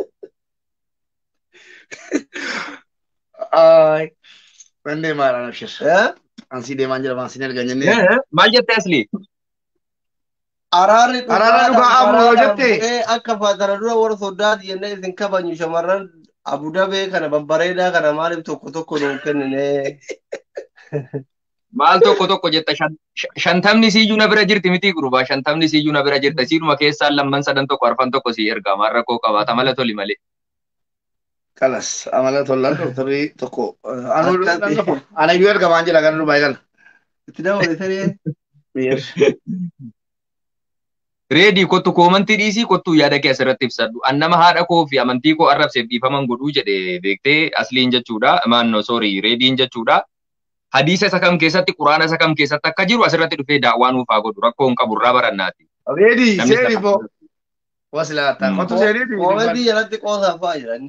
Speaker 3: Ay. Nan deemaa dha Abshir.
Speaker 2: Eh?
Speaker 3: Ansii deemaan jira waan sin erga jennee.
Speaker 1: Maal jette asli?
Speaker 2: Araarri
Speaker 3: Araara dhugaa
Speaker 2: dhugaadhaan
Speaker 3: abu yoo
Speaker 2: baraadhaan
Speaker 3: jette
Speaker 2: bu'ee akka faatana dura warra soddaati jennee isin kabajnu shamarran Abu Dabee kana babbareedaa kana maaliif tokko tokko nuun kennine?
Speaker 1: Maal tokko tokko jetta shantamni siyyuu na bira jirti miti gurbaa shantamni siyyuu na bira jirta siidhuma keessaan lamman sadan tokko arfan tokko sii ergaa maal rakkoo qabaata mala toli malee.
Speaker 3: Kalas amala tollaan doktorri tokko
Speaker 2: Akkasi
Speaker 3: anayyuu ergamaan jira kan Dubaay kana.
Speaker 2: itti dabalatanii
Speaker 1: Reedii kottu koomantii dhiisii kottuu yaada kee asirratti ibsadhu. An nama haadha koo fi amantii koo arrabseef dhiifaman godhuu jedhe beektee asliin jechuudha. Maanno sorry reediin jechuudha. Hadiisa isa kam keessatti quraana isa kam keessatti akka jiru asirratti dhufee daawwaa nuuf haa godhu rakkoo hin qabu irraa barannaati.
Speaker 3: Reedii
Speaker 1: Namni
Speaker 3: seeni
Speaker 1: isa
Speaker 3: boo wasilaata kottu seeniiti
Speaker 2: koomentii jalatti qoosaaf fa'aa jiran.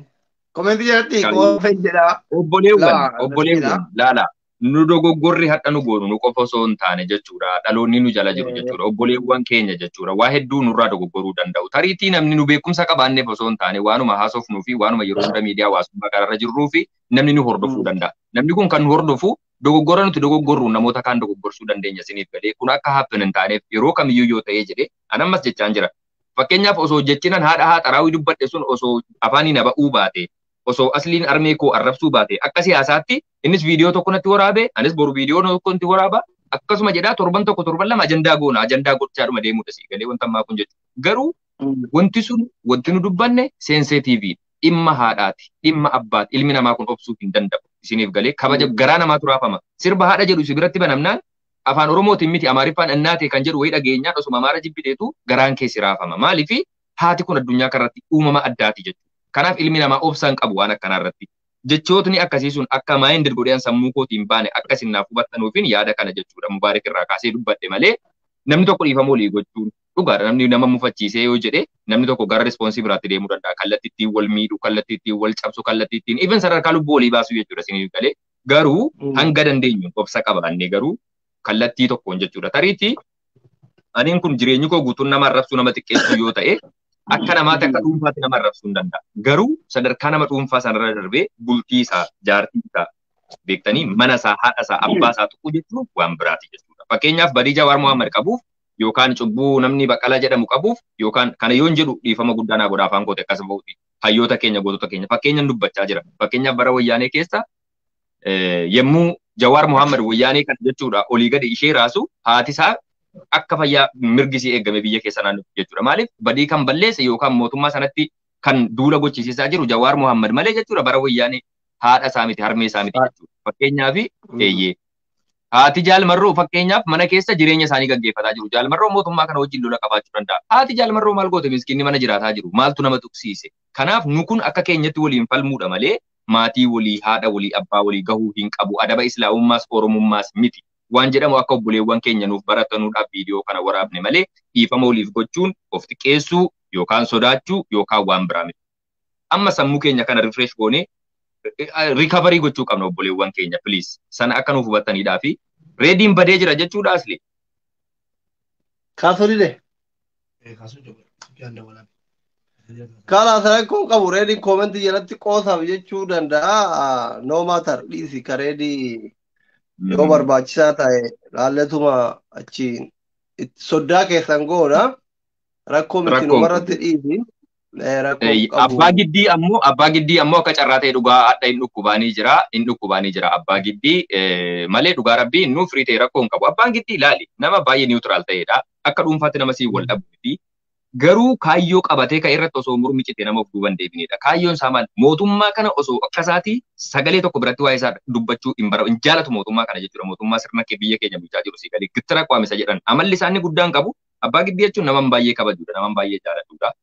Speaker 3: Komentii jalatti
Speaker 1: Kan-
Speaker 3: qoofa jedhaa.
Speaker 1: Obboleewwan
Speaker 3: Laa
Speaker 1: obboleewwan laala nu dogoggorri hadha nu goonu nu qofa osoo hin taane jechuudha. Dhaloonni nu jala jiru jechuudha. Obboleewwan keenya jechuudha. Waa hedduu nurraa dogoggoruu danda'u. Tariitii namni nu beekumsa qabaanneef osoo hin taane waanuma haasofnuu fi waanuma yeroo hunda miidiyaa hawaasummaa kanarra jirruu fi namni nu hordofuu danda'a. Namni kun kan nu hordofu dogoggora nuti dogoggorru namoota kaan dogoggorsuu dandeenya isiniif galee kun akka happen hin taaneef yeroo kamiyyuu yoo ta'ee jedhee an ammas jechaan jira. Fakkeenyaaf osoo jechinan haadha haa xaraawii dubbadhe sun osoo afaaniin ba'uu baate osoo asliin armee koo arrabsuu baate akka siyaasaatti innis viidiyoo tokko natti waraabe anis boru viidiyoo tokko natti waraaba akkasuma jedhaa torban tokko torban lama ajandaa goona ajandaa gochaadhuma deemuudha sii galee wanta ammaa kun jechuudha. Garuu wanti sun wanti nu dubbanne seensitiivii dhimma haadhaati dhimma abbaati ilmi namaa kun obsuu hin danda'u isiniif galee kabaja garaa namaatu raafama sirba haadha jedhu si biratti banamnaan afaan oromootiin miti amaariffaan annaate kan jedhu wayii dhageenyaan osuma amaara jibbiteetu garaan keessi raafama maaliifi haati kun addunyaa kanarratti uumama addaati jechuudha. Kanaaf ilmi namaa obsa hin qabu waan akkanaa irratti. Jechootni akkasii sun akka maayin godheen sammuu kootiin baane akka isin naaf hubattanuufin yaada kana jechuudha. Mubaarik irraa kaasee dubbadhe malee namni tokko dhiifama olii gochuun dhugaadha. Namni nama mufachiisee yoo jedhe namni tokko gara rispoonsii biraatti deemuu danda'a. Kallattii ittiin wal miidhu, kallattii ittiin wal cabsu, kallattii ittiin even sadarkaa lubbuu olii baasuu jechuudha isiniif galee. Garuu hanga dandeenyu obsa qabaannee garuu kallattii tokkoon jechuudha. Tariitii aniin kun jireenyi koo guutuun nama arrabsuu nama xiqqeessuu yoo ta'e akka namaatti akka dhuunfaatti nama arrabsuu hin danda'a. Garuu sadarkaa nama dhuunfaa sanarra darbee bultii isaa, jaartii isaa beektanii mana isaa, haadha isaa, abbaa isaa tuquu jechuun waan biraati jechuudha. Fakkeenyaaf badii Jawaar Mohaammed qabuuf yookaan cubbuu namni Baqqalaa jedhamu qabuuf yookaan kana yoon jedhu dhiifama guddaa naa godha afaan koote akkas ba'uuti. Hayyoota keenya gootota keenya fakkeenyan dubbachaa jira. Fakkeenyaaf bara wayyaanee keessa yommuu Jawaar Mohaammed wayyaanee kana jechuudha olii gadi ishee raasu haati isaa akka fayyaa mirgi isii eegame biyya keessa naannoo jechuudha. Maaliif badii kan balleesse yookaan mootummaa sanatti kan duula gochisiisaa jiru Jawaar Mohaammed malee jechuudha bara wayyaanee haadha isaa miti harmee isaa miti jechuudha. Fakkeenyaaf eeyyee haati Jaalmarroo fakkeenyaaf mana keessa jireenya isaanii gaggeeffataa jiru. Jaalmarroo mootummaa kana wajjin lola qabaachuu danda'a. Haati Jaalmarroo maal goote miskiinni mana jiraataa jiru maaltu nama tuqsiise. Kanaaf nu kun akka keenyatti waliin falmuudha malee maatii walii haadha walii abbaa walii gahuu hin qabu. Adaba islaamummaas oromummaas miti. Waan jedhamu akka obboleewwan keenya nuuf baratanuudhaaf viidiyoo kana waraabne malee dhiifama waliif gochuun of xiqqeessuu yookaan sodaachuu yookaan waan biraa miti. Amma sammuu keenya kana refresh goonee rikaverii gochuu qabna obboleewwan keenya please. Sana akka nuuf hubattaniidhaa fi reediin badee jira jechuudha asli.
Speaker 2: Kaasuu dide. Kaalaas rakkoon qabu reediin koomentii jalatti qoosaaf jechuu danda'a. No matter dhiisi ka reedii yoo barbaachisaa ta'e laalletuma achiin soddaa keessan goona. Rakkoo miti
Speaker 1: Rakkoon
Speaker 2: numarratti dhiisi. Rakkoo qabu.
Speaker 1: Abbaa giddii ammoo akka carraa ta'e dhugaa hadha hin dhukkubaanii jira hin dhukkubaanii jira abbaa giddii malee dhugaa rabbii innuu firii ta'e rakkoo hin qabu. Abbaan giddii ilaali nama baay'ee neutral ta'edha. Akka dhuunfaatti nama siin wal dhabu miti. Garuu kaayyoo qabatee ka'e irratti osoo mormi cite nama of duuban deebinedha. Kaayyoon isaa maal? Mootummaa kana osoo akka isaatii sagalee tokko biratti waa'ee isaa dubbachuu hin bara hin jaalatu mootummaa kana jechuudha. Mootummaa sirna kee biyya keenya bulchaa jiru si galee gittira qaamisa jedhan. Amalli isaanii guddaan qabu abbaa giddii jechuun nama baay'ee kabajudha. Nama baay'ee jaalatudha.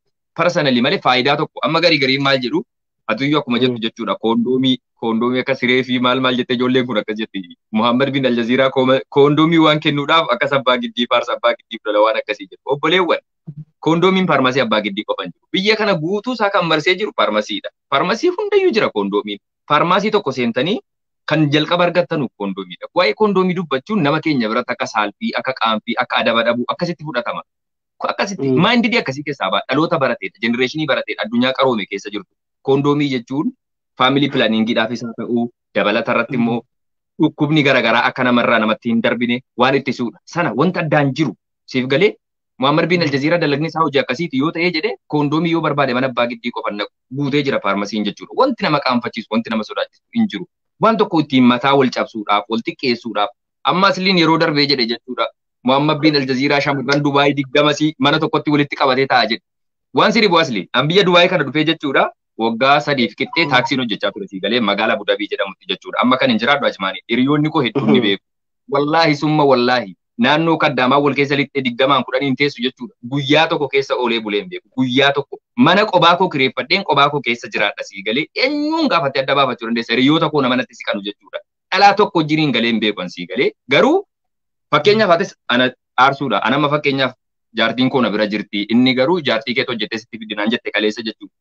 Speaker 1: Personally malee faayidaa tokko amma garii gariin maal jedhu atuyyuu akkuma jettu jechuudha. Koondoomii akka siree fi maal maal jettee ijoolleen kun akkas jetti. Muhammad bin Aljaziiraa koondoomii waan kennuudhaaf akkas abbaa giddii faarsa abbaa giddii lola waan akkasii jedhu. Obboleewwan Koondoomiin faarmasii abbaa giddii qofa hin jiru. Biyya kana guutuu isaa kan marsee jiru faarmasiidha. Faarmasii hundayyuu jira koondoomiin. Faarmasii tokko seentanii kan jalqaba argattanu koondoomiidha. Waa'ee koondoomii dubbachuun nama keenya biratti akka saalfii, akka qaanfii, akka adaba dhabuu akkasitti fudhatama. Akkasitti maayindidii akkasii keessaa ba'a. Dhaloota barateedha, jenereeshinii barateedha, addunyaa qaroome keessa jirtu. Koondoomii jechuun faamilii pilaaningiidhaafis haa ta'uu, dabalata irratti immoo dhukkubni garaagaraa akka namarraa namatti hin darbine waan ittisuudha. Sana wanta addaan jiru siif galee Muhammad bin Aljazeeraa dalagni isaa hojii akkasiiti yoo ta'ee jedhee koondoomii yoo barbaade mana abbaa giddii qofan naqu guutee jira faarmasiin jechuudha. Wanti nama qaanfachiisu, wanti nama sodaachisu hin jiru. Waan tokko ittiin mataa wal cabsuudhaaf, wal xiqqeessuudhaaf amma asliin yeroo darbee jedhe jechuudha. Muhammad bin Aljazeeraa shamarran Dubaayii 20 mana tokkotti walitti qabatee taa'a jedhe. Waan sirri bu'asli an biyya Dubaayii kana dhufee jechuudha. Waggaa 3 qixxee taaksiin hojjechaa ture sii galee magaalaa Abu Dhabii jedhamutti jechuudha. Amma kan hin jiraadhu Ajmaanii hiriyoonni koo hedduun ni beeku. Wallaahi summa wallaahi naannoo kaddaamaa wal keessa lixxee 20 10 teessu jechuudha. Guyyaa tokko keessa oolee bulee hin beeku. Guyyaa tokko mana qobaa koo kireeffadheen qobaa koo keessa jiraadha sii galee eenyuun gaafattee adda baafachuu dandeessa. Hiriyoota koo nama natti siqanu jechuudha. Dhalaa tokko wajjiniin galee hin beeku an sii galee garuu fakkeenyaaf atis ana aarsuudha. Anama fakkeenyaaf jaartiin koo na bira jirti. Inni garuu jaartii keetu hojjettee sitti fidinaan jette kaleessa jechuudha.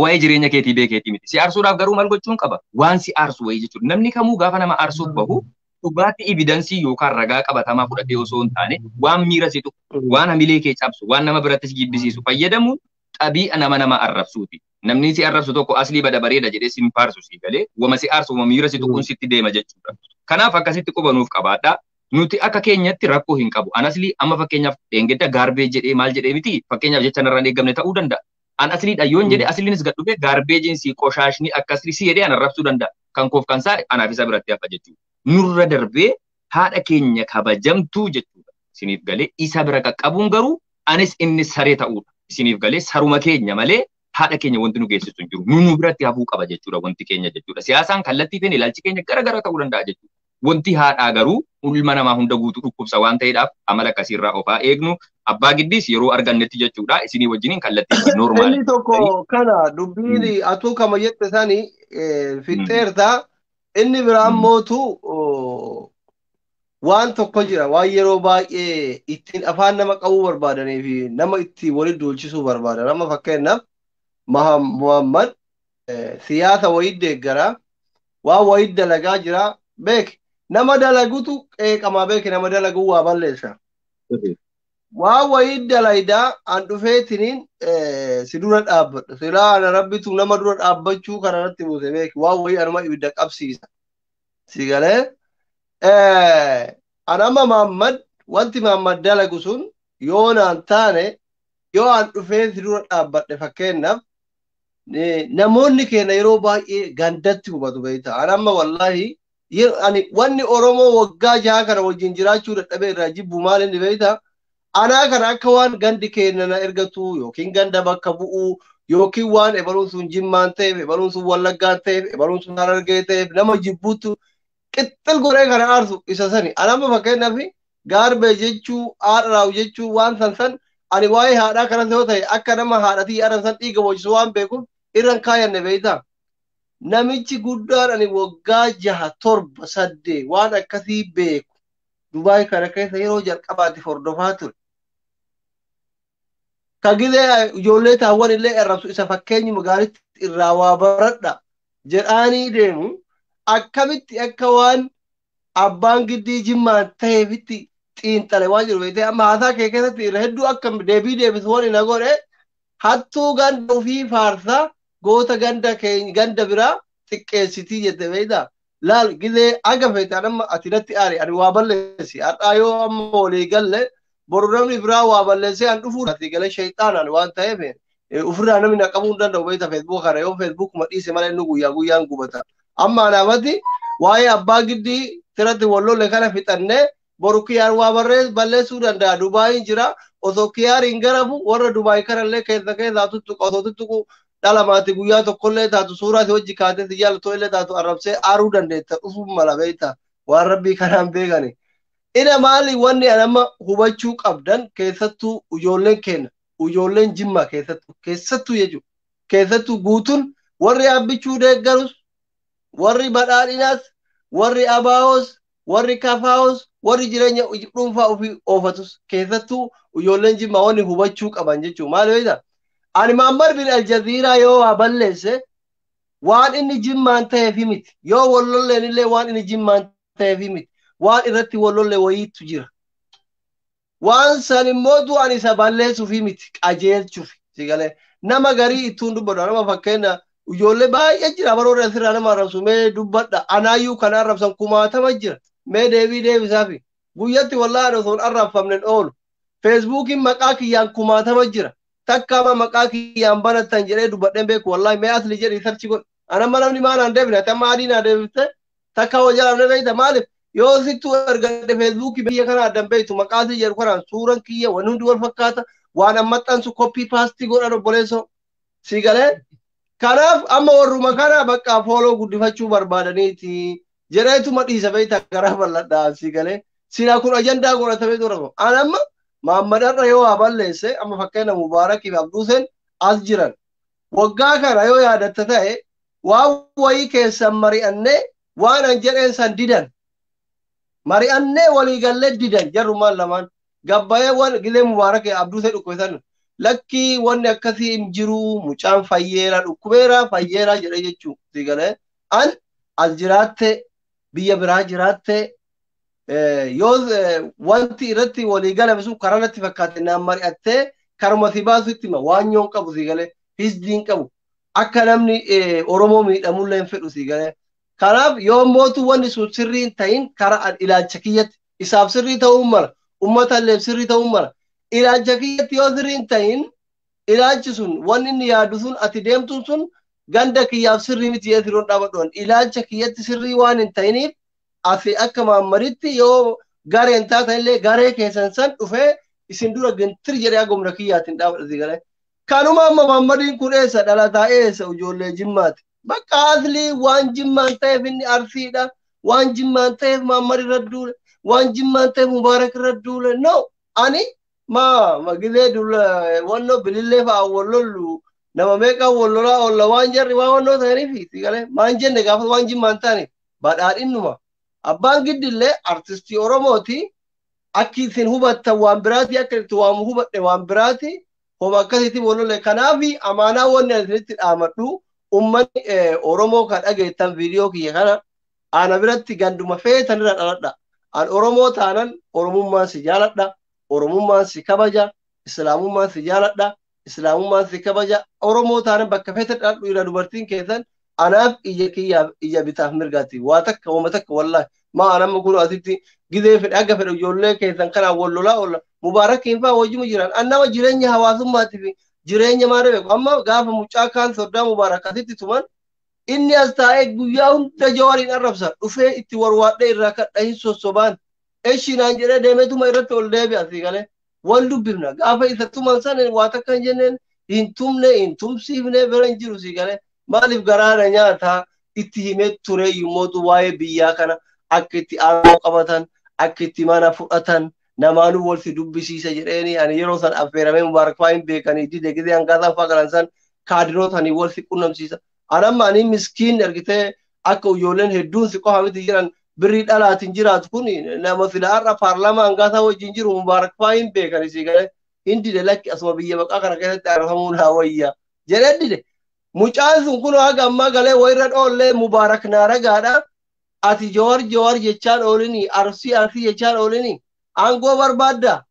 Speaker 1: Waa'ee jireenya keetii beekeetii miti. Si aarsuudhaaf garuu maal gochuun qaba? Waan si aarsu wayii jechuudha. Namni kamuu gaafa nama aarsuuf bahu dhugaatii evidansii yookaan ragaa qabatamaa fudhatee osoo hin taane waan miira si tuqu, waan hamilee kee cabsu, waan nama birattis jibbisiisu fayyadamuun xabii'a nama nama arrabsuuti. Namni si arrabsu tokko aslii bada bareeda jedhee si faarsu si galee wama si aarsu wama miira si tuquun sitti deema jechuudha. Kanaaf akkasitti qubanuuf qabaadha. Nuti akka keenyatti rakkoo hin qabu. An aslii amma fakkeenyaaf dheengadda gaarbee jedhee maal jedhee miti fakkeenyaaf jecha narraan eeggamne ta'uu danda'a. An asliidha yoon jedhe asliinis gad dhufee gaarbeejiin si qoshaashni akkasii si jedhee an arrabsuu danda'a. Kan koof kan isaa anaaf isa biratti hafa jechuudha. Nurra darbee haadha keenya kabajamtuu jechuudha. Isiniif galee isa bira qaqqabuun garuu anis inni saree ta'uudha. Isiniif galee saruma keenya malee haadha keenya wanti nu geessisu hin jiru. Nu biratti hafuu qaba jechuudha wanti keenya jechuudha. Siyaasaan kallattii feene ilaalchi keenya gara gara ta'uu danda'a jechuudha. Wanti haadhaa garuu ilma namaa hunda guutuu dhukkubsa waan ta'eedhaaf amala akkasiirraa ofaa eegnu. Abbaa giddiis yeroo argannetti jechuudha. Isinii wajjiniin kallattii normaal.
Speaker 2: Inni tokko kana dubbiin atuu kama jette sani fixxeerta. Inni biraan mootu waan tokko jira waan yeroo baay'ee ittiin afaan nama qabuu barbaadanii fi nama ittiin walitti duulchisuu barbaadan. Amma fakkeenyaaf Muhammad siyaasa wayii deeggara waan wayii dalagaa jira beek nama dalagutu qeeqamaa beek nama dalaguu waa balleessa. Waan wayii dalaydaa an dhufeetiniin si dura dhaabbadha. Silaa ana rabbitu nama dura dhaabbachuu kana irratti buuse beek waan wayii anuma ibidda qabsiisa. Si galee an amma Muhammad wanti Muhammad dalagu sun yoo naan taane yoo an dhufee si dura dhaabbadhe fakkeenyaaf namoonni keenya yeroo baay'ee gandatti hubatu beekta. An amma wallaahi ani wanni Oromoo waggaa 6 kana wajjin jiraachuu dadhabee irraa jibbu maal inni beekta? Anaa kana akka waan gandi keenya na ergatu yookiin ganda bakka bu'uu yookiin waan ebaluun sun Jimmaan ta'eef ebaluun sun Wallaggaan ta'eef ebaluun sun Harargee ta'eef nama jibbuutu qixxil godhee kana aarsu isa sani. Ani amma fakkeenyaaf gaarbee jechuu haadha raawu jechuu waan san san ani waa'ee haadhaa kanas yoo ta'e akka nama haadhatii haadha san dhiiga boocisu waan beekuuf irran kaayanne beektaa. Namichi guddaan ani waggaa 6 7 8 waan akkasii beeku Dubaay kana keessa yeroo jalqabaatiif hordofaa ture. Ka gizee ijoollee taawwan illee arrabsu isa fakkeenyuma gaariitti irraa waa baradha jedhaanii deemu akkamitti akka waan abbaan giddii Jimmaan ta'eefitti xiinxale waan jiru beektee amma haasaa kee keessatti irra hedduu akka deebii deebisu waan hin godhe hattuu ganda ofii faarsaa goota ganda keenya ganda biraa xiqqeessitii jette beektaa. Laal gizee aga feetaan amma ati natti aari ani waa balleessi har'aa yoo amma walii galle boru namni biraa waa balleessee an dhufuu ati galee shayxaanaan waan ta'eef ofirraa namni na qabuu hin danda'u beektaa feesbuuk kana yoo feesbuukuma dhiise malee inni guyyaa guyyaan gubata. Amma anaafatti waa'ee abbaa giddii tiratti wallolle kana fixannee boru kiyaar waa balleessuu danda'a. Dubaayin jira osoo kiyaar hin garafu warra Dubaay kanallee keessa keessaa tuttuqa osoo tuttuqu dhala maatii guyyaa tokkollee taatu suuraa si wajji kaatee si jaallatoo illee taatu arrabsee aaruu dandeetta dhufuun mala beektaa waan rabbii kanaan beekani. Ina maali wanni an amma hubachuu qabdan keessattuu ijoolleen keenya ijoolleen Jimmaa keessattuu jechuudha keessattuu guutuun warri abbichuu deeggarus warri badhaadhinaas warri abaa'os warri kafaa'os Warri jireenya dhuunfaa ofii oofatus keessattuu ijoolleen Jimmaa wanni hubachuu qaban jechuudha. Maal beektaa? Ani Mahammad bin Aljaziiraa yoo waa balleesse waan inni Jimmaan ta'eef miti. Yoo wallolleen illee waan inni Jimmaan ta'eef miti. Waan irratti wallolle wayiitu jira. Waan san immoo du'an isa balleessuuf miti qajeelchuuf. Sigalee nama garii ittuun dubbadhu nama fakkeenya ijoollee baay'ee jira baroota asirraa nama arrabsu mee dubbadha anaayyuu kana arrabsan kumaatama jira mee deebii deebisaafi guyyatti wallaahi osoo hin arrabfamne oolu feesbuukiin maqaa kiyyaan kumaatama jira takkaama maqaa kiyyaan banattan jedhee dubbadheen beeku wallaahi mee asli jedhii sarchi godhi anamma namni maanaan deebine ati amma adii naa deebifte takka hojii beekta maaliif yoo sittuu ergadhe feesbuukii biyya kana addan beektu maqaa si jedhu kanaan suuraan kiyya wanni hundi wal fakkaata waan an maxxansu koppii paastii godhan obboleessoo si galee kanaaf amma warruma kana bakka fooloo guddifachuu barbaadaniiti jedheetuma dhiisa beekta garaa bal'adhaa si galee sila kun ajandaa godhatamee dura an amma Mahammadarra yoo haa balleesse amma fakkeenya Mubaarakii fi Abduuseen as jiran waggaa kana yoo yaadatta ta'e waan wayii keessan mari'annee waan an jedheen san didan mari'annee waliigallee didan jarrumaan lamaan gabbayee waan gilee Mubaarakii Abduusee dhukkubisan lakkii wanni akkasii hin jiru mucaan fayyeera dhukkubeera fayyeera jedhee jechuu si galee an as jiraatte biyya biraa jiraatte yoo wanti irratti walii galame sun karaa natti fakkaate naan mari'attee karuma si baasu itti hima waan nyoon qabu si galee hizdiin qabu akka namni Oromoo miidhamullee hin fedhu si galee kanaaf yoo mootu wanni sun sirrii hin ta'in karaa ilaalcha kiyyatti isaaf sirrii ta'uu mala uummatallee sirrii ta'uu mala ilaalcha kiyyatti yoo sirrii hin ta'in ilaalchi sun wanni inni yaadu sun ati deemtuun sun ganda kiyyaaf sirrii miti jedhee firoon dhaabadhu ilaalcha kiyyatti sirrii waan hin ta'iniif asi akka Mahammaditti yoo gareen taatan illee garee keessan san dhufee isin dura gintir jedhee agomna kiyyaatiin dhaabadha si galee. Kanuma amma Mahammadiin kun eessa dhalataa eessa ijoollee Jimmaati. Bakka aslii waan Jimmaan ta'eef inni Arsiidha. Waan Jimmaan ta'eef Mahammad irra duule. Waan Jimmaan ta'eef Mubaarak irra duule. No ani ma gilee duula wannoo bilillee fa'a wallollu nama meeqa wallolaa oolla waan jarri waan wannoo ta'aniif si galee maan jenne gaafa waan Jimmaan ta'aniif badhaadhinnuma. Abbaan giddillee artistii Oromooti. Akki isin hubattan waan biraati akka itti waamu hubadhe waan biraati. Homa akkasitti walolle kanaaf amaanaa wanni isinitti dhaamadhu ummanni Oromoo kan dhageettan viidiyoo kiyya kana ana biratti ganduma feetan irra dhaladha. An Oromoo taanan Oromummaan si jaaladha. Oromummaan si kabaja. Islaamummaan si jaaladha. Islaamummaan si kabaja. Oromoo taanan bakka feetan dhaladhu irra dubartiin keessan anaaf ija kiyyaaf ija bitaaf mirgaati. Waa takka wama takka wallaahi. Maa anamma kun asitti gizee fedhe aga fedhe ijoollee keessan kanaan wal lolaa oolla. Mubaarakiin fa'aa wajjuma jiran. An nama jireenya hawaasummaatii fi jireenya maal beeku. Amma gaafa mucaa kaan soddaa Mubaarak asitti tuman inni as taa'ee guyyaa hunda Jawaariin arrabsa. Dhufee itti warwaadhee irraa kadha hin sossobaan. Eshi naan jedhee deemeetuma irratti ol deebi'a asii galee. Wal dubbifna. Gaafa isa tuman san waa takka hin jenneen hin tumne hin tumsiifne bira hin jiru sii galee. Maaliif garaana nyaataa itti himee ture yommuu waa'ee biyyaa kana akka itti aangoo qabatan akka itti mana fudhatan namaanuu wal si dubbisiisa jedheeni ani yeroo san affeeramee Mubaarak fa'aa hin beekanii dide gizee hangaasaa fa'aa galan san kaadirootanii wal si qunnamsiisa. Anamma ani miskiin argitee akka ijoolleen hedduun si qofa miti jiran birrii dhalaatiin jiraatu kun nama sila har'a paarlaamaa hangaasaa wajjin jiru Mubaarak fa'aa hin beekanii si galee hin dide lakki asuma biyya maqaa kana keessatti argamuun haa wayya jedhee dide. Mucaan sun kun haga ammaa galee wayirra dhoollee Mubaarak naaragaadha. Ati Jawar Jawar jechaan oolini Arsii Arsii jechaan oolini aangoo barbaadda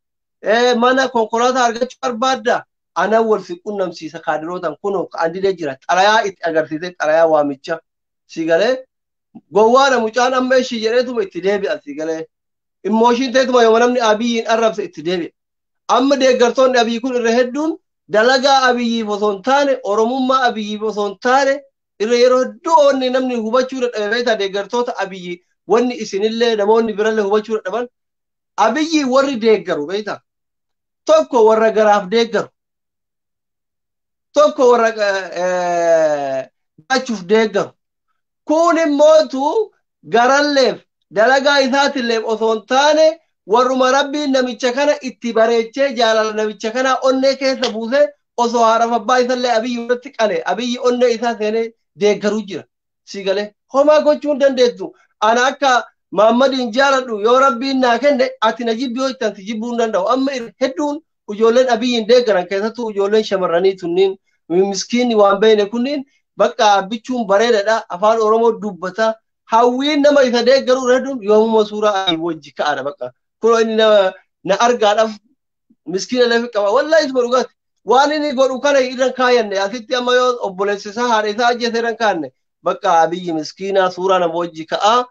Speaker 2: mana konkolaataa argachuu barbaadda ana wal si qunnamsiisa kaadirootaan kunoo an didee jira xalayaa itti agarsiisee xalayaa waamicha si galee gowwaadha mucaan amma ishii jedheetuma itti deebi'a si galee immooshiin ta'etuma yoo namni Abiyyiin arrabse itti deebi'a. Amma deeggartoonni Abiyyi kun irra hedduun dalagaa Abiyyiif osoo hin taane Oromummaa Abiyyiif osoo hin taane irra yeroo hedduu wanni namni hubachuu dadhabe beektaa deeggartoota Abiyyi wanni isinillee namoonni birallee hubachuu dadhaban Abiyyi warri deeggaru beektaa tokko warra garaaf deeggaru tokko warra gaachuuf deeggaru kun immootu garalleef dalagaa isaatiilleef osoo hin taane warruma rabbiin namicha kana itti bareechee jaalala namicha kana onnee keessa buusee osoo haadhaaf abbaa isallee Abiyyi irratti qale Abiyyi onnee isaa seenee deeggaruu jira. Si galee homaa gochuu hin dandeettu. Ana akka Muhammadiin jaaladhu yoo rabbiin naa kenne ati na jibbi yoo ittaan si jibbuu hin danda'u. Amma hedduun ijoolleen Abiyyiin deeggaran keessattuu ijoolleen shamarranii tunniin miskiinni waan beekne kunniin bakka abbichuun bareedaadha afaan Oromoo dubbata. Hawwiin nama isa deeggaruu hedduun yoomuma suuraa Abiy wajji ka'aadha bakka. Kunoo inni na argaadhaaf miskiina lafi qaba. Wallaahi isuma dhugaati. Waan inni godhu kana irra kaayanne asitti amma yoo obboleessi isaa haadha isaa ajjeese irra kaayanne bakka Abiyyi miskiina suuraa nama wajji ka'aa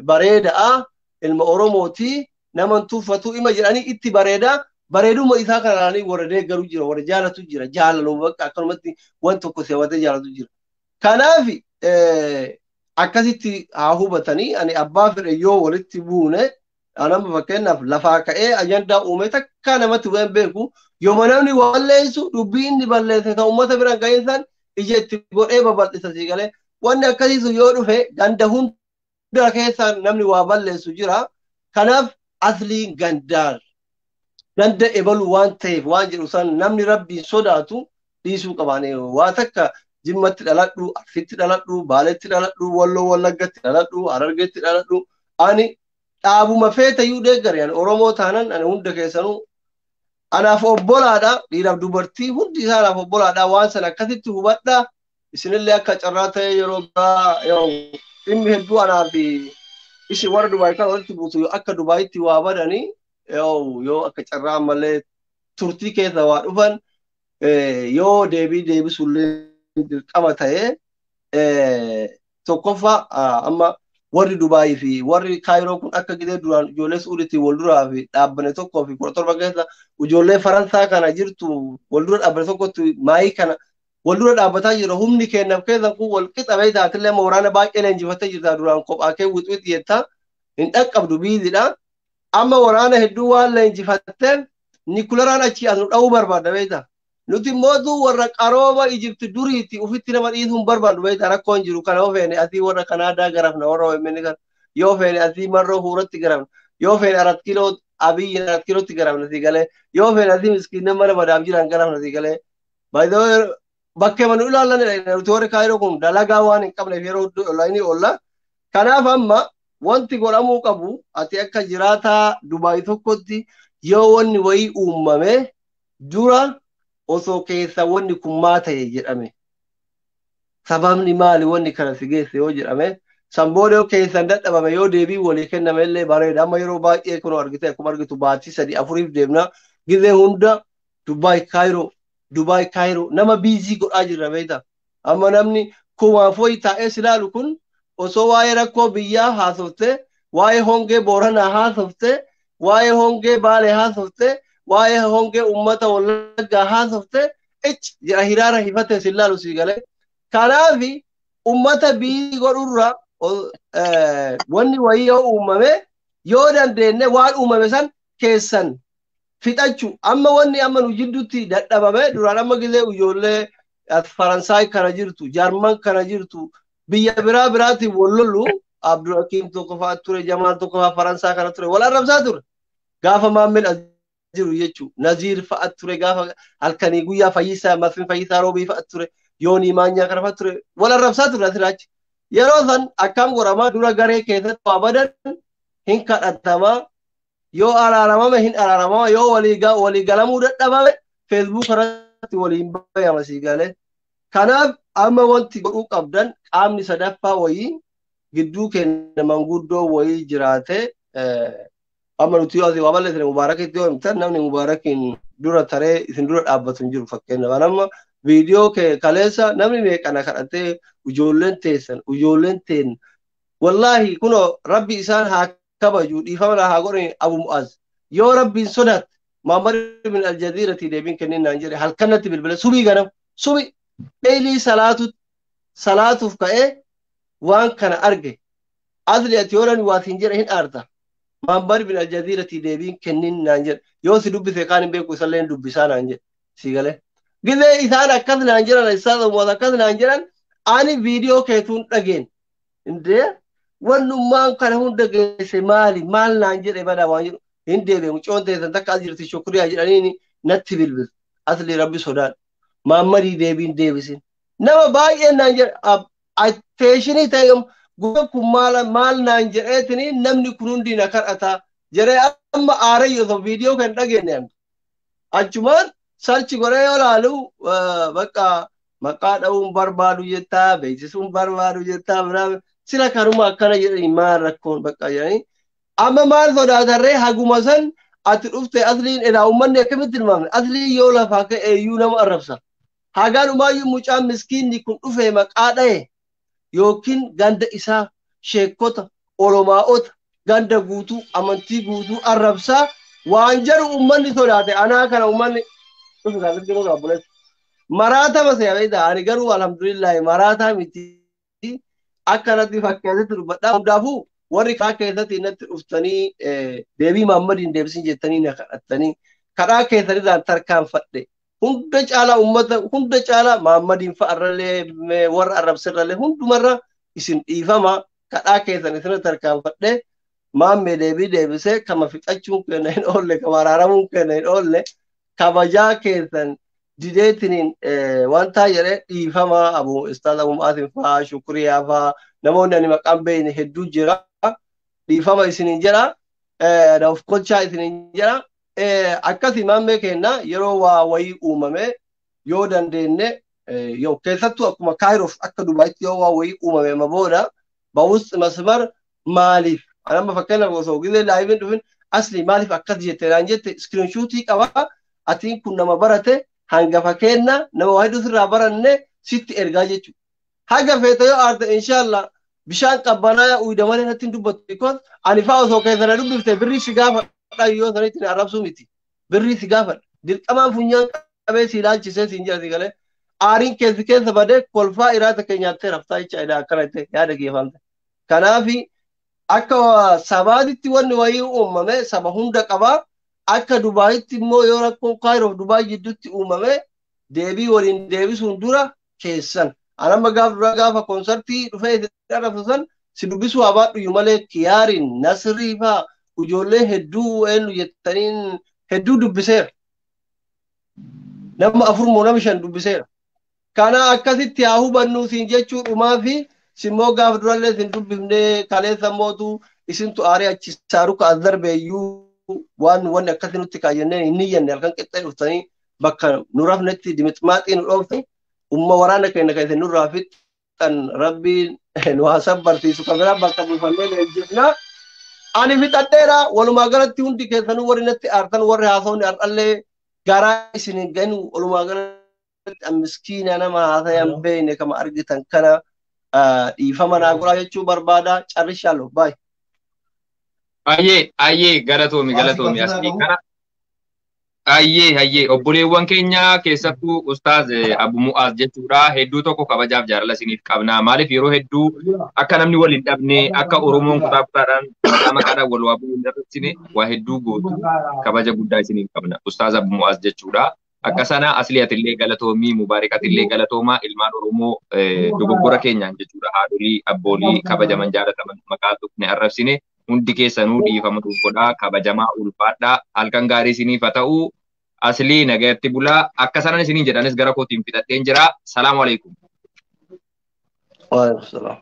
Speaker 2: bareedaa ilma Oromooti nama tuffatu ima jedhanii itti bareedaa bareeduma isaa kana ilaalanii warra deeggaru jira warra jaalatu jira jaalaluu bakka akkanumatti waan tokko seewwatee jaalatu jira. Kanaaf akkasitti haa hubatanii ani abbaa fedhe yoo walitti buune anama fakkeenyaaf lafaa ka'ee ajandaa uume takka namatti waan beeku yooma namni waan balleessu dubbii inni balleesse ta'u uummata biraan gahinsan ija itti godhee babal'isa sii galee wanni akkasiisu yoo dhufe ganda hunda keessa namni waa balleessu jira. Kanaaf asliin gandaar ganda ebalu waan ta'eef waan jedhu san namni rabbiin sodaatu dhiisuu qabaane waa takka Jimmatti dhaladhu, Arsitti dhaladhu, Baaletti dhaladhu, Walloo Wallaggatti dhaladhu, Harargetti dhaladhu. Ani dhaabuma feetayyuu deeggare ani Oromoo taanan ani hunda keessanuu anaaf obbolaadha dhiiraaf dubartii hundi isaa anaaf obbolaadha waan sana akkasitti hubadha isinillee akka carraa ta'e yeroo biraa yeroo dhimmi hedduu anaaf isin warra Dubaay kan walitti buutu akka Dubaayitti waa badanii yoo akka carraa malee turtii keessa waa dhufan yoo deebii deebisullee dirqama ta'ee tokkoffaa amma warri Dubaayii fi warri Kaayiroo kun akka gidee duraan ijoollee Suudiitti wal duraa fi dhaabbane tokkoo fi 17 keessa ijoollee Faransaa kana jirtu wal dura dhaabbane tokkotti maayii kana wal dura dhaabbataa jira humni kennaaf keessa kun wal qixa ba'ee taatillee amma waraana baay'ee leenjifattee jirta duraan kophaa kee wixwix jettaa hin dhaqqabdu biizidha. Amma waraana hedduu waan leenjifatteef nikularaan achii as nu dha'uu barbaadda beektaa. Nuti mootuu warra qarooma Ijipti duriitti ufitti nama dhiisuun barbaadu beektaa rakkoon jiru kana yoo feene asii warra Kanaadaa garafna warra OMN kana yoo feene asii marroo huuratti garafna yoo feene 4 kiiloo Abiyyi 4 kiilootti garafna sii galee yoo feene asii miskiinna mana madaam jiran garafna sii galee. By the way bakkee manu ilaallanidha nuti warri Kaayiroo kun dalagaa waan hin qabneef yeroo onlaayinii oolla. Kanaaf amma wanti godhamuu qabu ati akka jiraataa Dubaay tokkotti yoo wanni wayii uumame dura osoo keessa wanni kun maa ta'e jedhame sababni maali wanni kana si geesse yoo jedhame san booda yoo keessan dadhabame yoo deebii walii kenname illee bareeda amma yeroo baay'ee kun argite akkuma argitu baatii 3 4 deemna gizee hunda Dubaay Kaayiroo Dubaay Kaayiroo nama biizii godhaa jirra beektaa amma namni kumaaf wayi taa'ee si ilaalu kun osoo waa'ee rakkoo biyyaa haasofte waa'ee hongee Booranaa haasofte waa'ee hongee Baalee haasofte waa'ee hongee uummata Wallaggaa haasofte ich jedha hiraara hifate si ilaalu sii galee. Kanaaf uummata biyyi godhurra wanni wayii yoo uumame yoo dandeenye waan uumame san keessan fixachuu amma wanni amma nu jidduutti dadhabame duraan amma gizee ijoollee Faransaay kana jirtu Jarman kana jirtu biyya biraa biraatiin wal lollu Abdulhakiim tokko fa'aa ture Jamaal tokko fa'aa Faransaa kana ture wal arrabsaa ture gaafa Maammil as jiru jechuudha. Naziir fa'aa ture gaafa halkanii guyyaa Fayyisaa Masfin Fayyisaa Roobii fa'aa ture Yoonii Maanyaa kana fa'aa ture wal arrabsaa ture asirraachi. Yeroo san akkam godhamaa dura garee keessatti waa badan hin kadhatamaa yoo araaramame hin araaramama yoo walii galamuu dadhabame feesbuuk irratti waliin bayama sii galee. Kanaaf amma wanti godhuu qabdan qaamni sadaffaa wayii gidduu keenya manguddoo wayii jiraate amma nuti yoo asii waa balleessine Mubaarakitti yoo himtan namni Mubaarakiin dura taree isin dura dhaabbatu hin jiru fakkeenyaaf. Amma viidiyoo kee kaleessa namni meeqana kadhatee ijoolleen teessan ijoolleen teen wallaahi kunoo rabbi isaan haa kabaju dhiifama haa godhani Abu Mu'az yoo rabbiin sodaatte Muhammad ibn Aljaziiratii deebiin kennin naan jedhe halkanatti bilbile subii ganam subi dheelii salaatuuf ka'ee waan kana arge asli ati yoo namni waa siin jedhe hin aarta Muhammad ibn Aljaziiratii deebiin kennin naan jedhe yoo si dubbise kaan hin beeku isallee hin dubbisaa naan jedhe sii galee. Gizee isaan akkas naan jedhan isaan uummata akkas naan jedhan ani viidiyoo keetuun dhageen indee wannummaan kana hunda geesse maali maal naan jedhe badaa waan jedhu hin deebi'e mucoon teessan takka as jirti shukriyaa jedhaniin natti bilbil asli rabbi sodaadha Maammadii deebiin deebisin nama baay'een naan jedhe atteeshinii ta'e Gurbaan kun maal naan jedheetini namni kun hundi na kadhata jedhee amma aarayyo osoo viidiyoo kan dhageenye achumaan sarchi godhee yoo laalu bakka maqaa dha'uun barbaadu jettaa beeksisuun barbaadu jettaa biraa sila kanuma akkana jedhanii maal rakkoon bakka jedhanii amma maal sodaatarree haguma san ati dhufte asliin elaa uummanni akkamitti tilmaamne asliin yoo lafaa ka'e iyyuu nama arrabsa. Hagaan umaayyuu mucaan miskiinni kun dhufe maqaa dha'e yookiin ganda isaa sheekota olomaa'ota ganda guutuu amantii guutuu arrabsaa waan jedhu uummanni sodaate anaa kana uummanni dhufe kan jiru obboleessa. Maraata masee beektaa ani garuu alhamdulillahi maraataa miti akkanatti fakkeessatti dubbadhaa hundaafuu warri karaa keessatti natti dhuftanii deebii Mahammadiin deebisin jettanii na kadhattanii karaa keessanirraan tarkaanfadhe hunda caalaa uummata hunda caalaa Mahammadiin fa'arrallee warra arrabsirrallee hundumarra isin dhiifama kadhaa keessan isin tarkaanfadhe maammee deebii deebisee kama fixachuun keenya hin oolle kama araaramuun keenya hin oolle kabajaa keessan dideetiniin wanta jedhee dhiifama abu ustaaz abu mu'aasin fa'aa shukriyaa fa'aa namoonni ani maqaan beekne hedduu jira dhiifama isiniin jedha of kolchaa isiniin jedha akkasii maammee kenna yeroo waa wayii uumame yoo dandeenye yoo keessattuu akkuma kaayiroof akka Dubaayitti yoo waa wayii uumame ma booda bawus masmar maaliif anamma fakkeenyaaf osoo gizee laayiviin dhufin asli maaliif akkas jette naan jette iskiriinshuutii qaba atiin kun nama barate hangafa kenna nama waa hedduu sirraa baranne sitti ergaa jechuudha. Haga feete yoo aarte inshaallah bishaan qabbanaa uyda malee natti hin dubbattu because ani fa'aa osoo keessa na dubbifte birrii si gaafadha yoo sanitti na arrabsuu miti. Birrii si gaafadha. Dirqamaan funyaan qabee si ilaalchisee siin jedha si galee. Aariin keessi keessa badee kolfaa iraata kee nyaattee raftaa jecha idha akkana itti yaada geeffamte. Kanaafi akka sabaatitti wanni wayii uumame saba hunda qabaa. Akka Dubaayitti immoo yoo rakkoon Kaayiroof Dubaay jidduutti uumame deebii waliin deebisuun dura keessan. Anamma gaafa dura gaafa koonsartii dhufee isin arrabsu san si dubbisuu haa baadhu malee kiyaariin nasrii fa'aa ijoollee hedduu eenyu jettaniin hedduu dubbiseera. Nama afur moo nama shan dubbiseera. Kana akkasitti haa hubannu siin jechuu dhumaa fi simmoo gaafa durallee isin dubbifnee kaleessa mootu isintu aaree achi saaruka as darbeeyyuu waan wanni akkasii nutti kaayyannee hin niyyanne halkan qixxee dhuftanii bakka nu rafnetti dimixmaaxii nu dhoofte umma waraana keenya kan isin nurraa fixxan rabbiin nu haa sabbarsiisu kan biraa bakka buufannee leenjifna. Ani fixadheera walumaa galatti hundi keessanuu warri natti aartan warri haasawni har'allee garaa isin hin ganu walumaa galatti miskiina nama haasayan beekne kama argitan kana dhiifama naa godhaa jechuu barbaada carrishaalo baay.
Speaker 1: Ayyee ayyee galatoomi galatoomi asii kana ayyee ayyee obboleewwan keenya keessattuu ustaaz Abu Mu'aaz jechuudha hedduu tokko kabajaaf jaalala isiniif qabna maaliif yeroo hedduu akka namni wal hin dhabne akka Oromoon kutaa kutaadhaan maqaa maqaadhaan wal waa bu'uu hin darbarsine waa hedduu gootu kabaja guddaa isiniif qabna ustaaz Abu Mu'aaz jechuudha. Akka sana asli atillee galatoomii mubaarik atillee galatoomaa ilmaan Oromoo dogoggora keenyaan jechuudha haadholii abboolii kabajaman jaalataman maqaa tuqne arrabsine hundi keessanuu dhiifama nuuf godhaa kabajamaa ulfaadhaa halkan gaarii isiniif haa ta'u aslii nagayatti bulaa akka sanan isiniin jedhanis gara kootiin fixadheen jira salaamu alaikum.
Speaker 2: Waalaikum salaam.